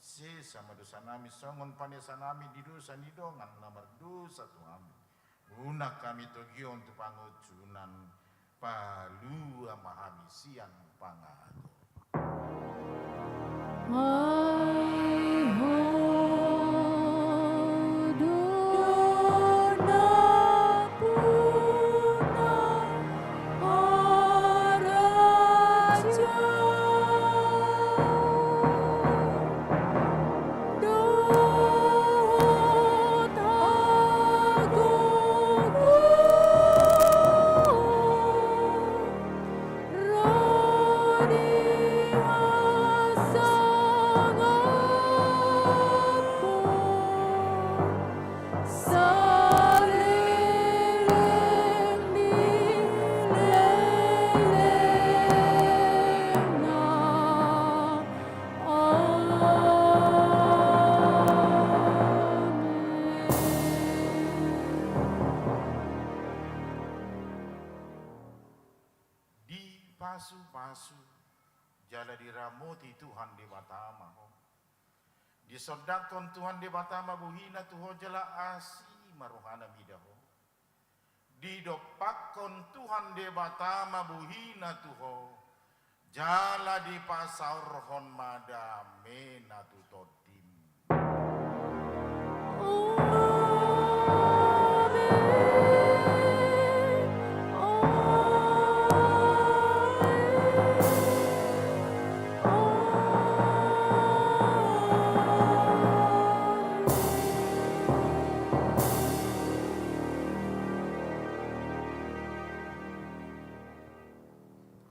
Sesa ma dosanami songon panesanami di dosa ni dongan na mardosa tu hami. Unang hami togihon tu pangunjunan, palua ma hami sian pangago. Pasu-pasu, jala diramoti Tuhan Debata ma ho. Disondangkon Tuhan Debata ma bohina tu ho jala asi ma rohana mida ho. Didompakkon Tuhan Debata ma bohina tu ho, jala dipasaorhon ma damena tu tondim.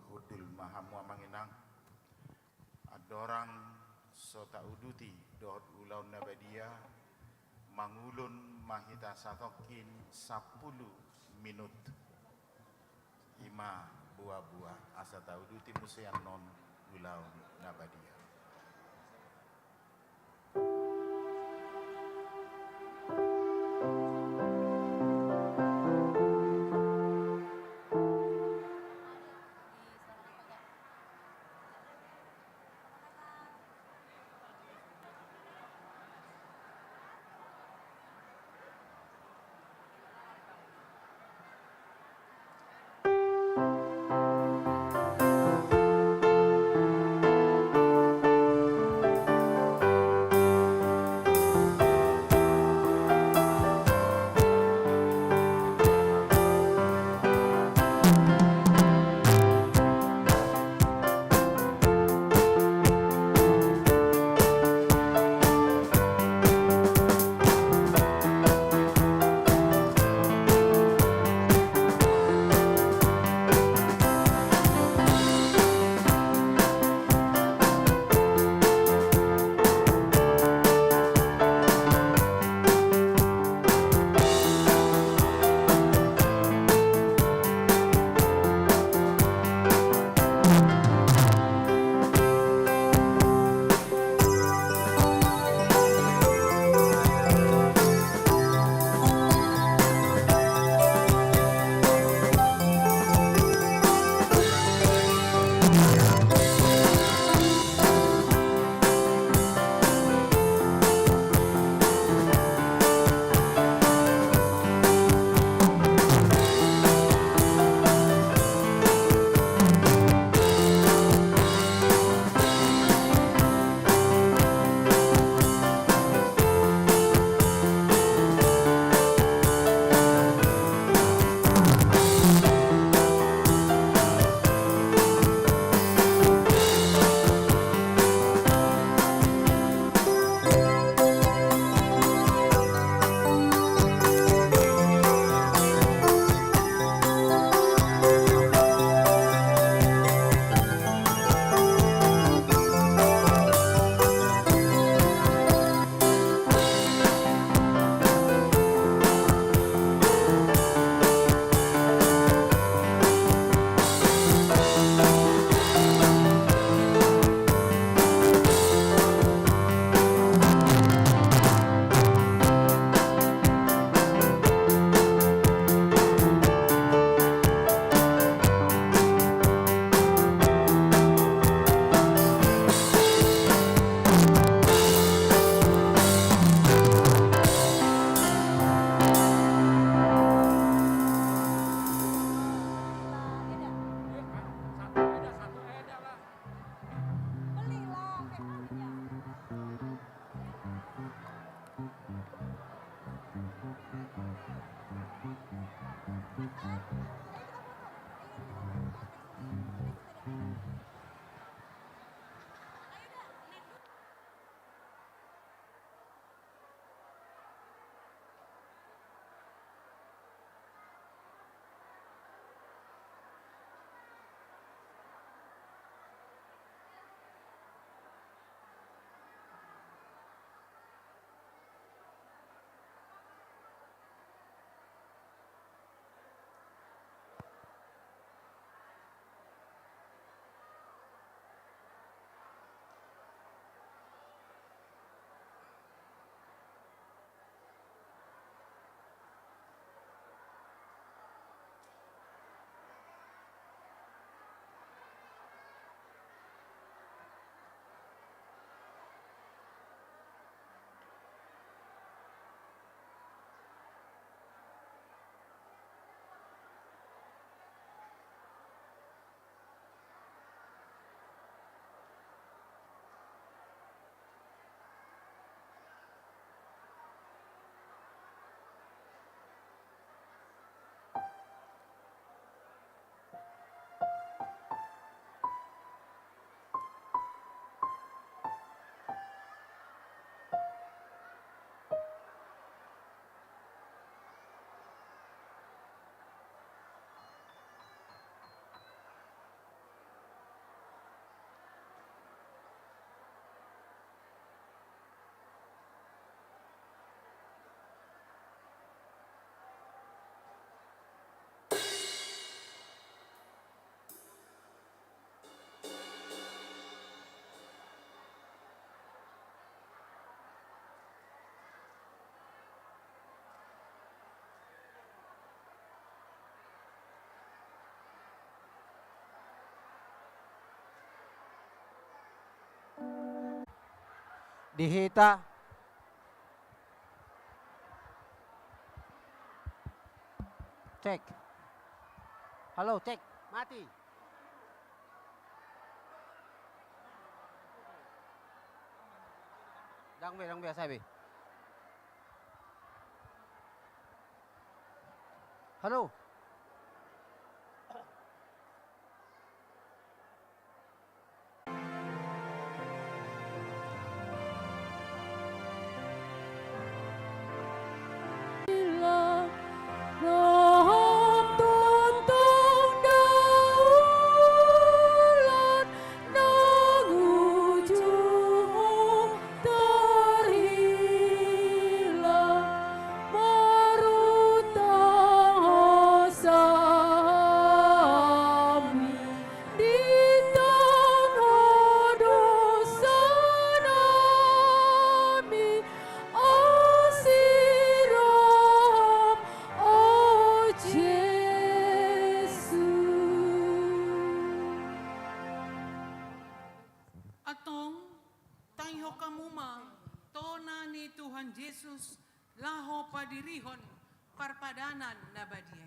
Hundul ma hamu amang inang. Andorang so tauduti dohot ulaon na badia, mangulon ma hita satongkin sampulu minut. I ma boa-boa asa tauduti muse annon ulaon na badia. di hita. Cek. Halo, cek. Mati. Dang be, dang be, asa be. Halo. Di tangan dosa nami, asi roham, o Jesus. Antong, tangihon hamu ma tona ni Tuhan Jesus laho padirihon parpadanan na badia i.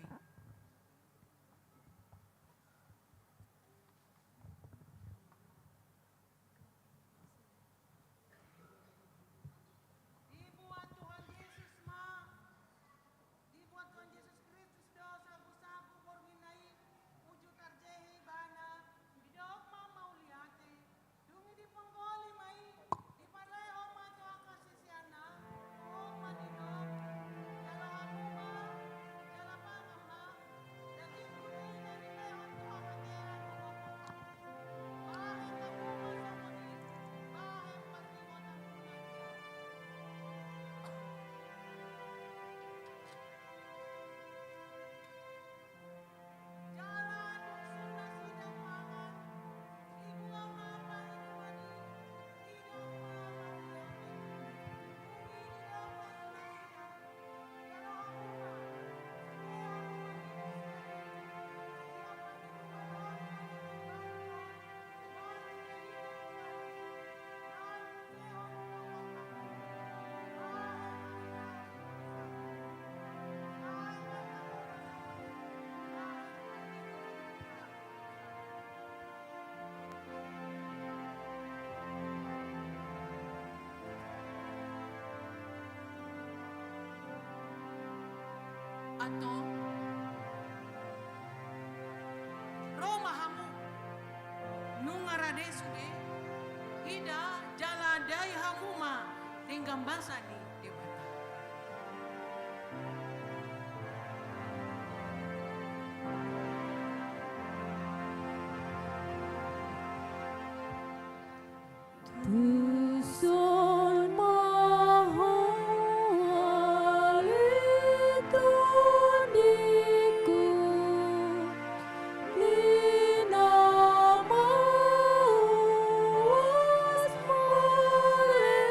Dibuat Tuhan Jesus ma, dibuat Tuhan Jesus Kristus do sagusagu borngin na i, uju tarjehe ibana, didok ma mauliate, dung i diponggoli ma i, diparlehon ma tu angka siseanna, ro ma didok, jalo hamu ma, jala pangan ma, dagingku do i na nilehon tu hamatean. Antong, ro ma hamu. Nunga rade sude, ida jala dai hamu ma denggan basa ni Debata. Tuson ma ho ale tondingku, di na mauas malehon.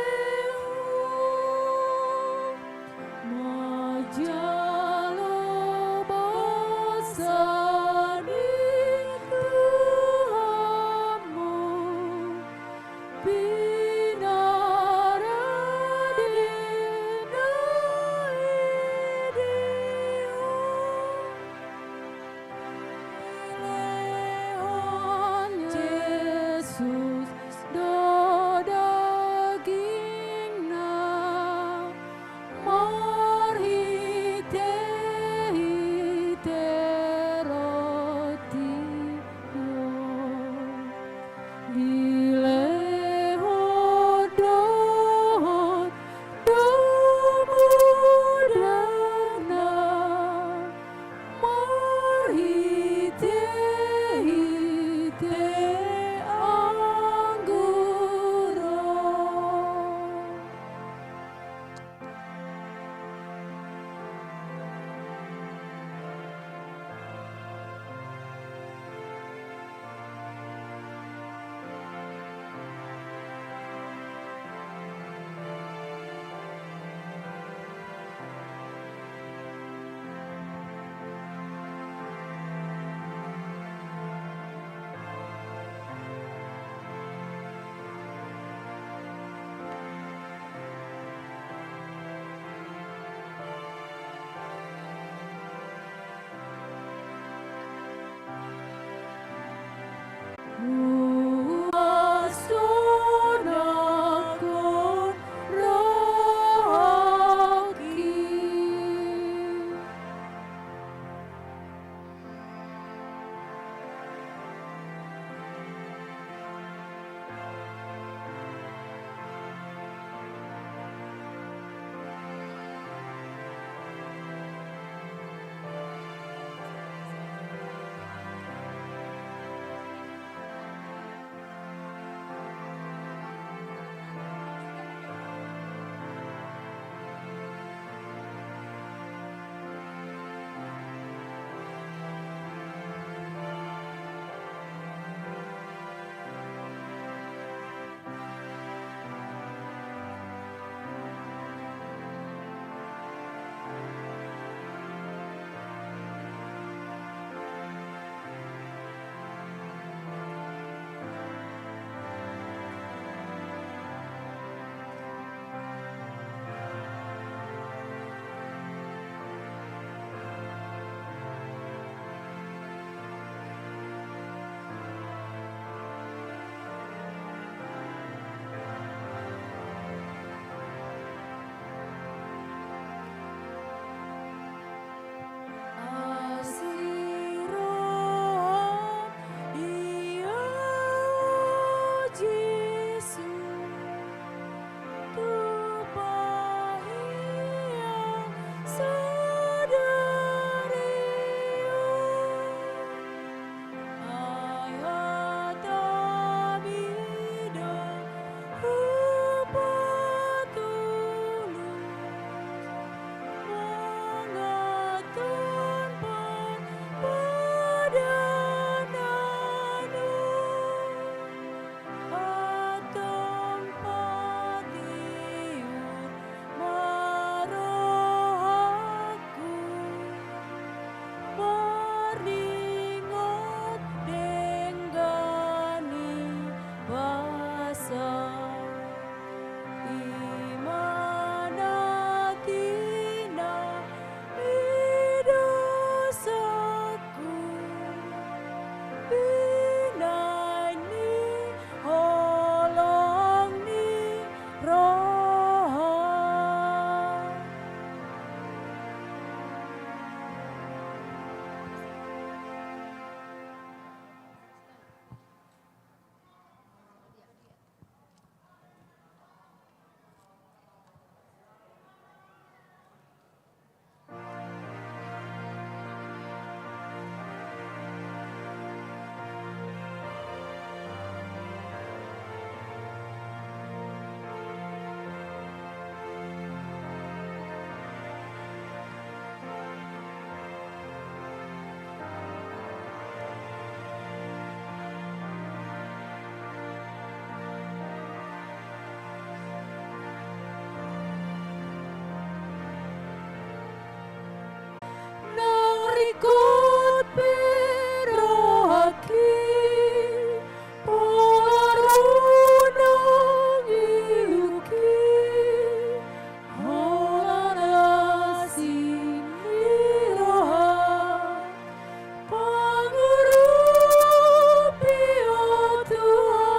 Ingkon pe rohangki, pola rundung ilungki, holan asing ni roha, pangurupi Ho Tuhan.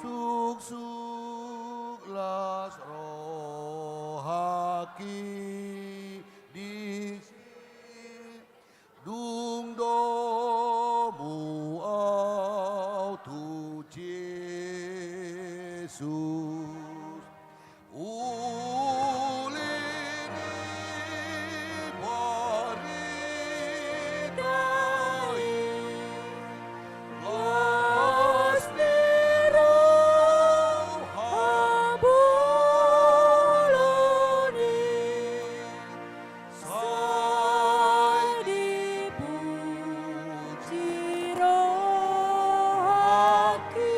Suksuk las rohangki disi, dung domu au tu Jesus. Uli ni barita i, las ni roha bolon i, sai dipuji rohangki,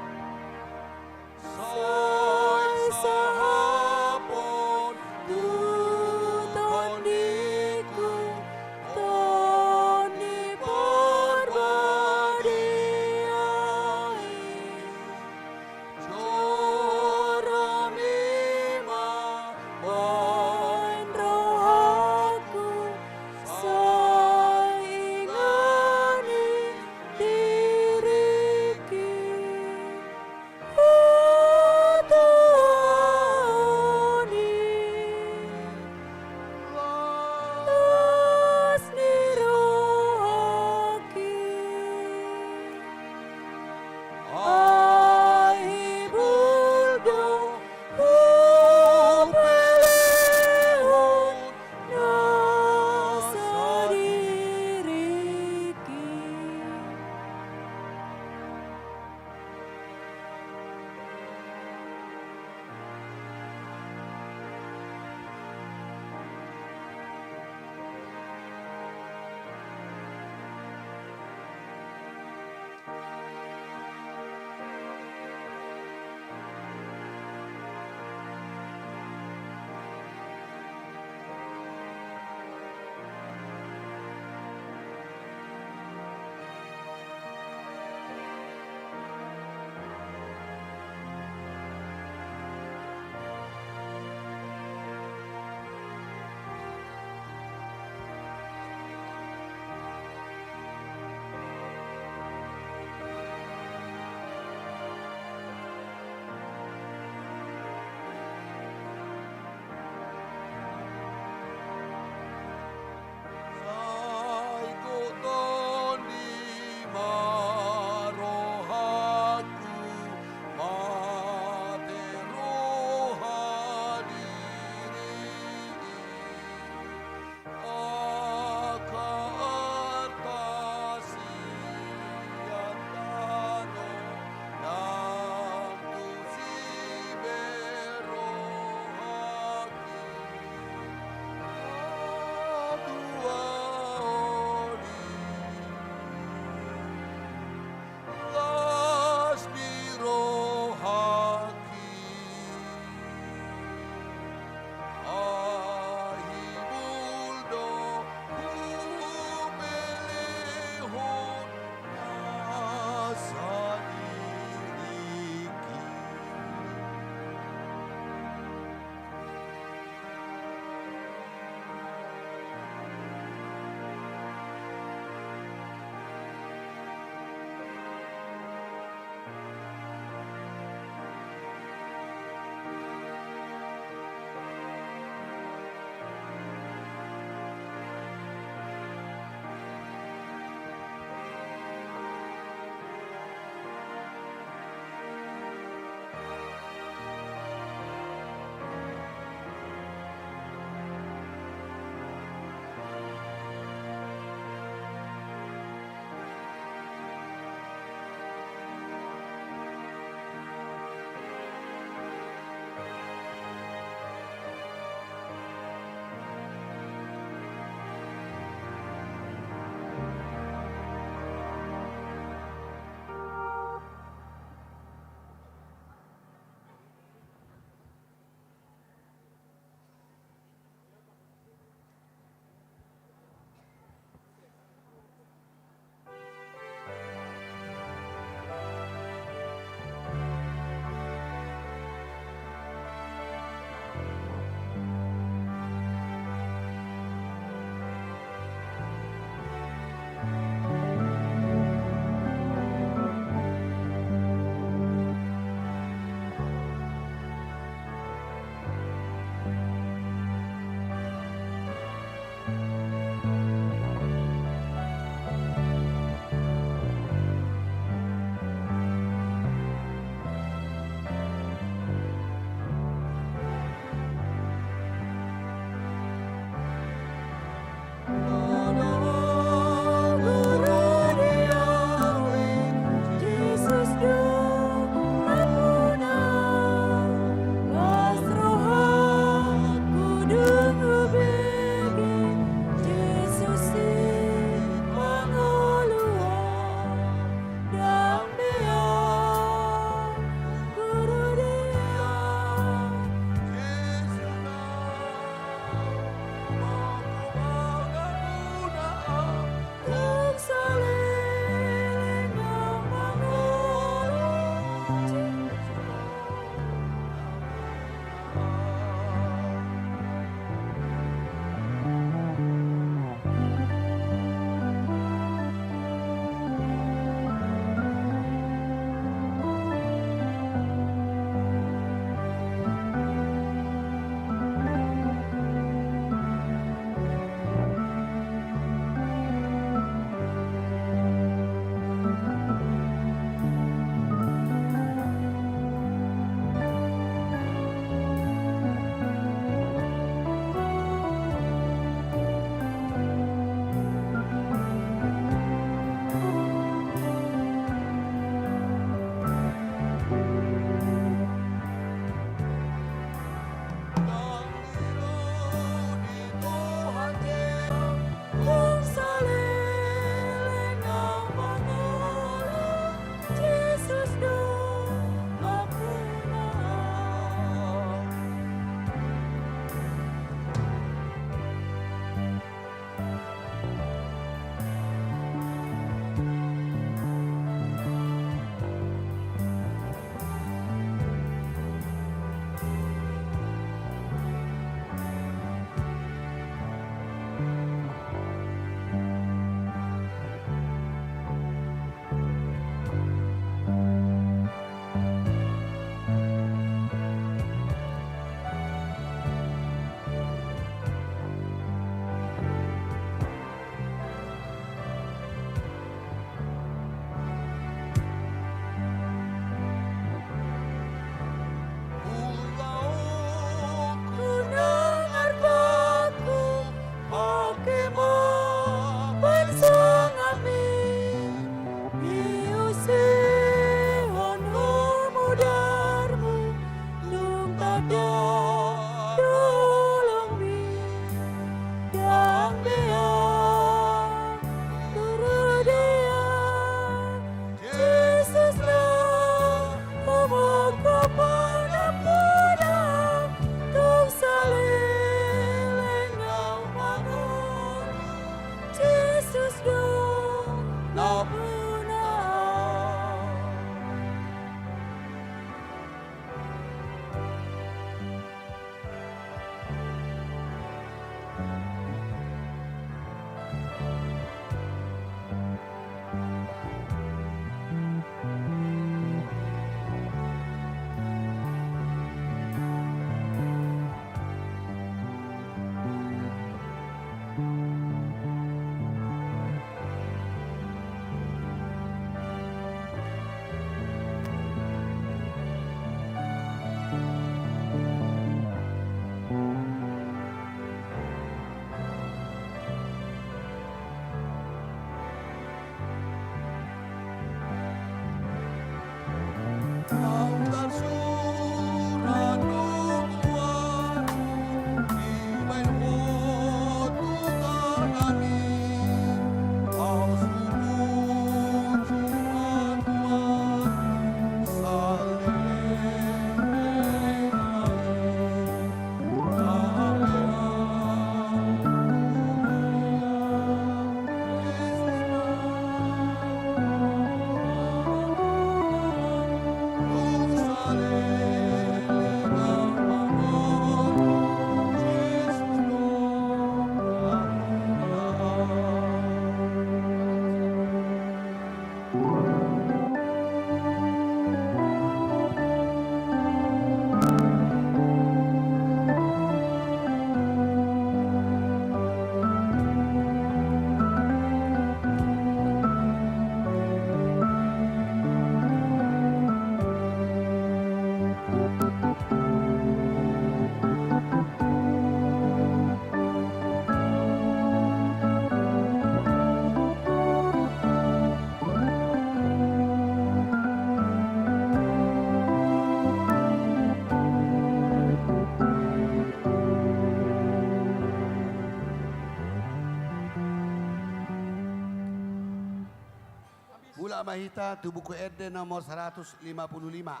Mulak ma hita tu Buku Ende nomor saratus lima pulu lima.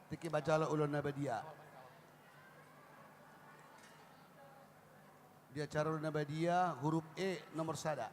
Tingki ma jalo Ulaon na Badia. Di acara Ulaon na Badia, huruf E nomor sada.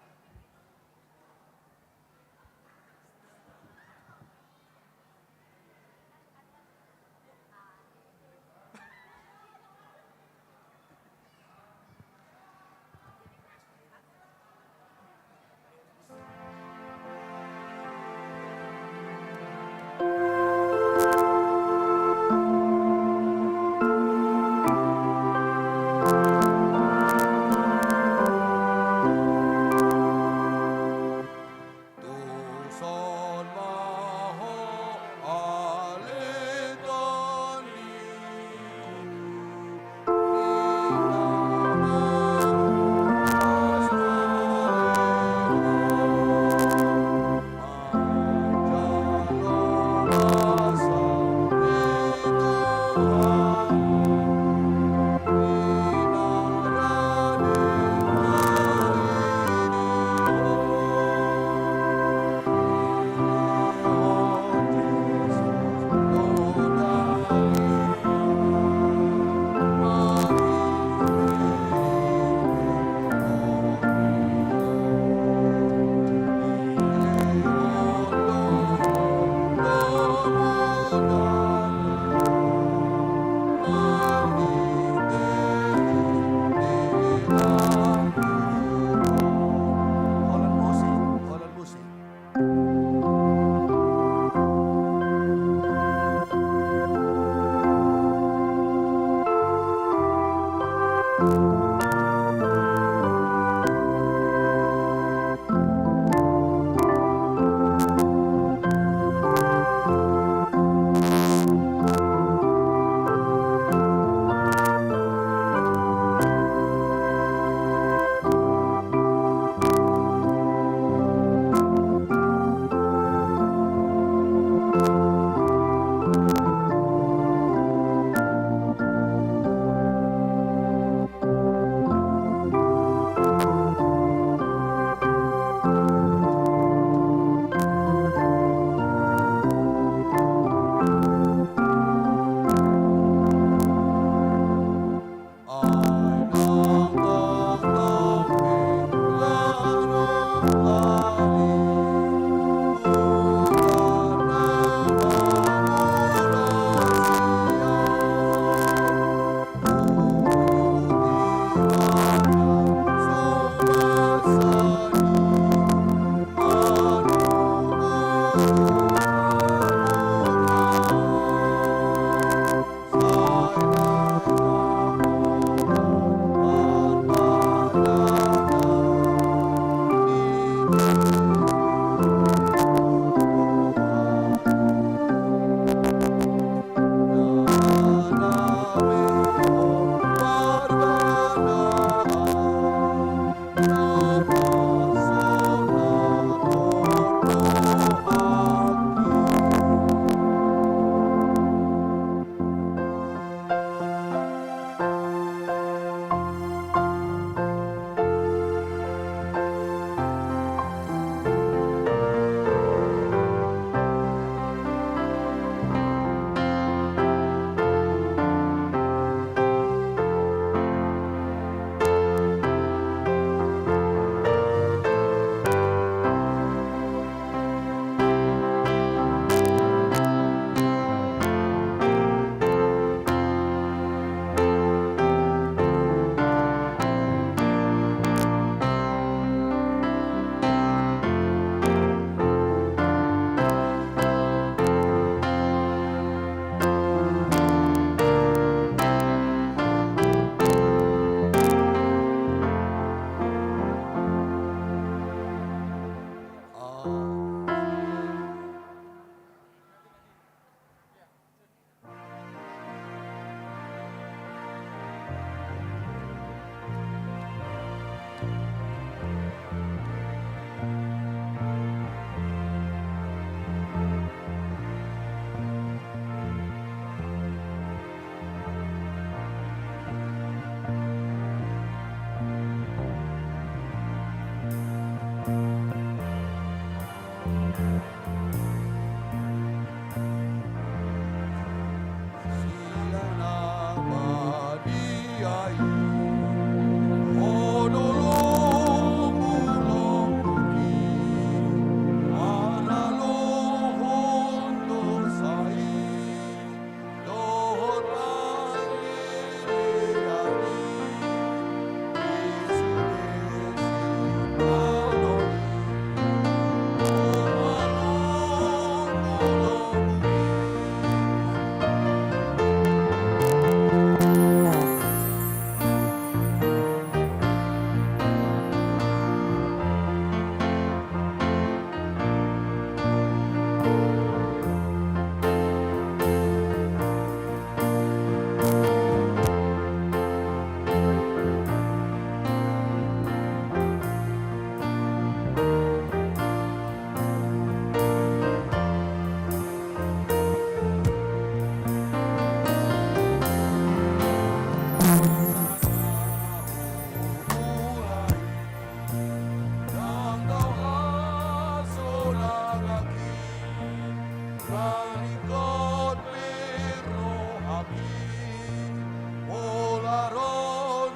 Pola ro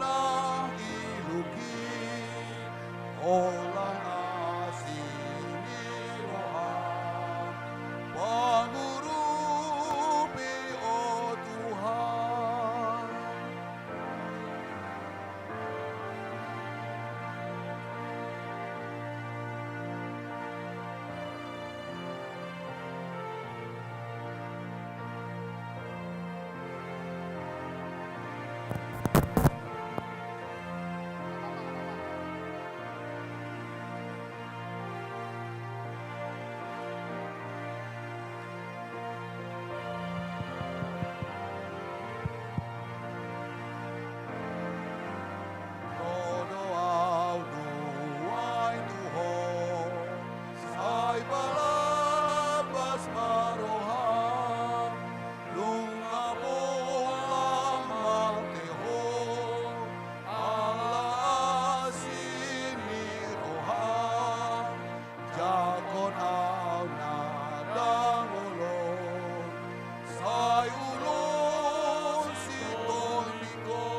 na iluk i, holan asi ni roham, pangurupi, o Tuhan. Ro do au nuaeng tu Ho, sai palambas ma roham, nunga pola mate Ho, ala asi ni roham. Jangkon au na dangolon, sai ulun sitondingkon.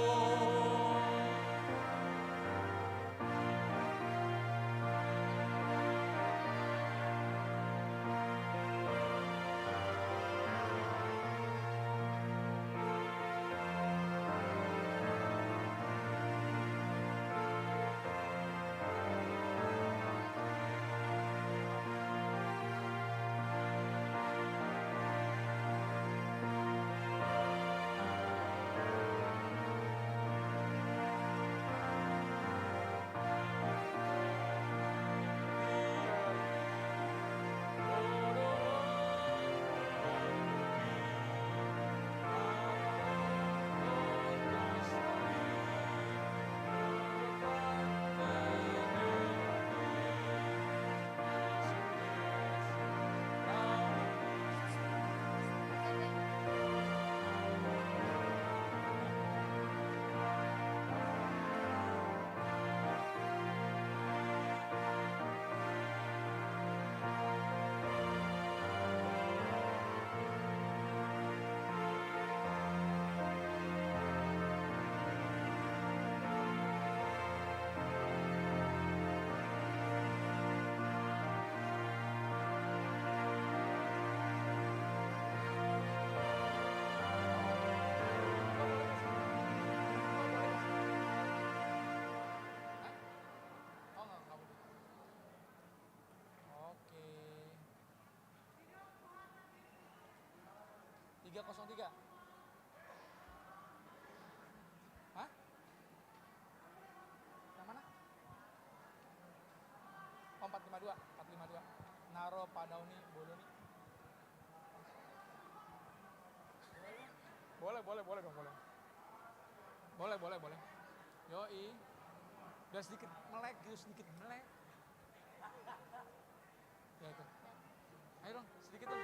Oke. Tiga kosong tiga. Hah? Yang mana? Oh, empat lima dua, empat lima dua. Naro padao ni bolon i. Boleh, boleh, boleh dong, boleh. Boleh, boleh, boleh. Yoi. Biar sedikit melek gitu, sedikit melek. Ya, itu. Ayo dong, sedikit dong.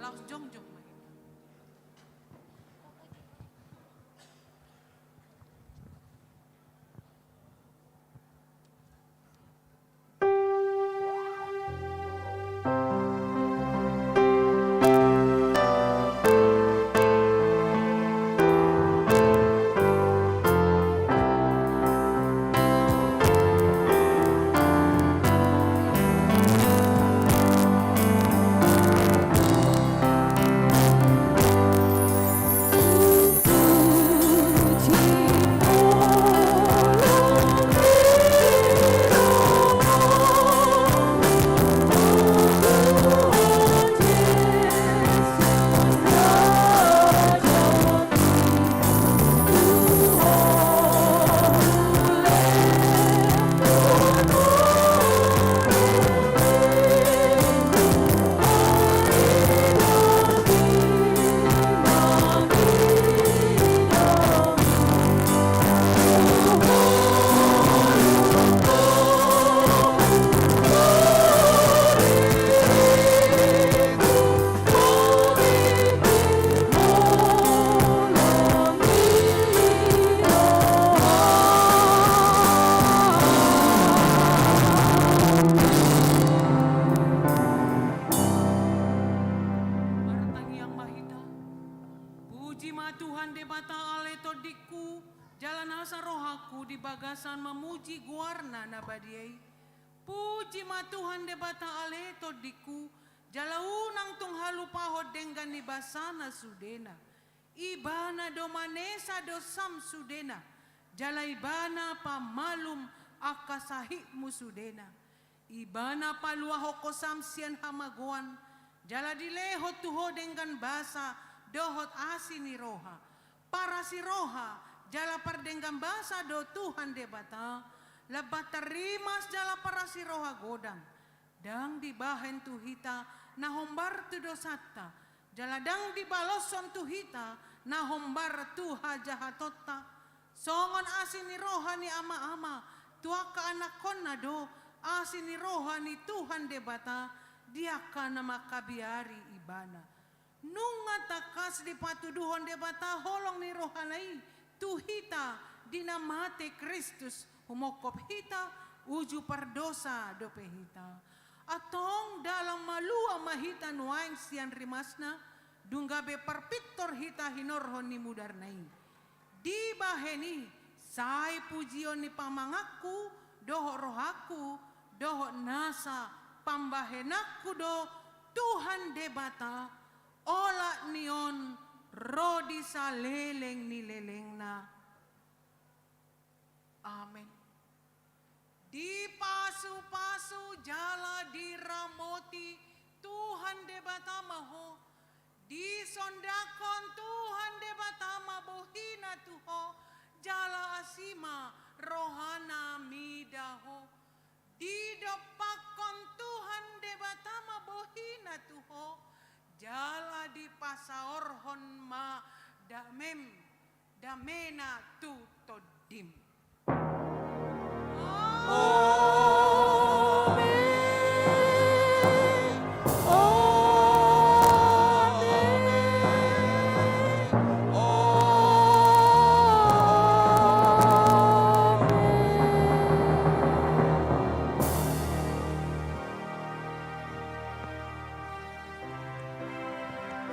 Jongjong ma hita. Martangiang ma hita. Puji ma Tuhan Debata ale tondingku, jala nasa rohangku di bagasan mamuji goarna na badia i. Puji ma Tuhan Debata ale tondingku, jala unang tung halupahon denggan ni basana sudena. Ibana do manesa dosam sudena, jala Ibana pamalum angka sahitmu sudena. Ibana paluahon hosam sian hamagoan, jala dilehon tu ho denggan basa dohot asi ni roha. Parasi roha jala pardenggan basa do Tuhan Debata, lambanta rimas jala parasi roha godang. Ndang dibahen tu hita na hombar tu dosanta, jala ndang dibaloshon tu hita na hombar tu hajahatonta. Songon asi ni roha ni ama-ama tu angka anakkonna do asi ni roha ni Tuhan Debata di angka na mangkabiari Ibana. Nunga tangkas dipatuduhon Debata holong ni rohana i tu hita di na mate Kristus, humongkop hita uju pardosa dope hita. Antong dalan malua ma hita nuaeng sian rimasna, dung gabe parpintor hita hinorhon ni mudarna i. Dibahen i, sai pujion ni pamanganku, dohot rohangku, dohot nasa pambahenanku do Tuhan Debata, olat ni on ro di saleleng ni lelengna. Amen. Dipasupasu jala diramoti Tuhan Debata ma ho. Disondangkon Tuhan Debata ma bohina tu ho, jala asi ma rohana mida ho. Didompakkon Tuhan Debata ma bohina tu ho, jala dipasaorhon ma damem, damena tu tondim.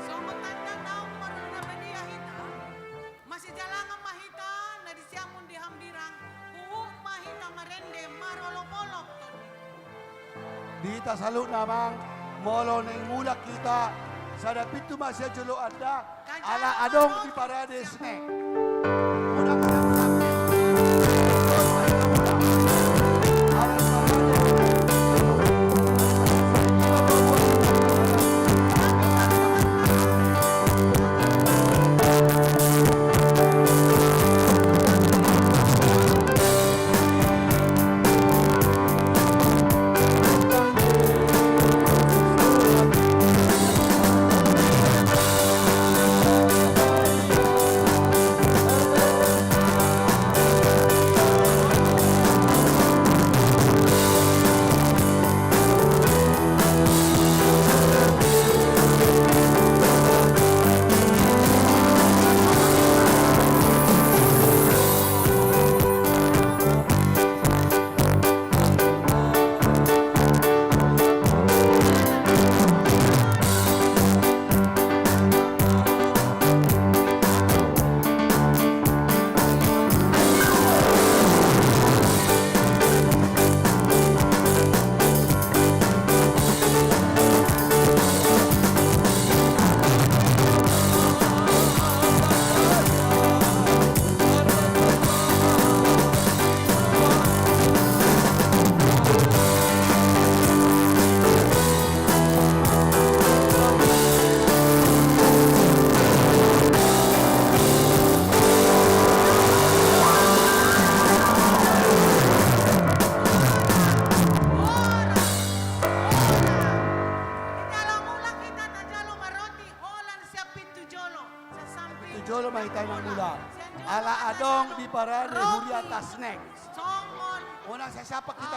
Songon tanda naung marula na badia hita, masijalangan ma hita na di siamun di hambirang, huhut ma hita marende marolopolop tondi. Di hita saluhutna amang, molo naeng mulak hita, sada pintu ma sian jolo anda, ala adong di Paradisne. Jolo ma hita inang mula. Ala adong di parade huria Tasnek. Songon. Unang sai sapa hita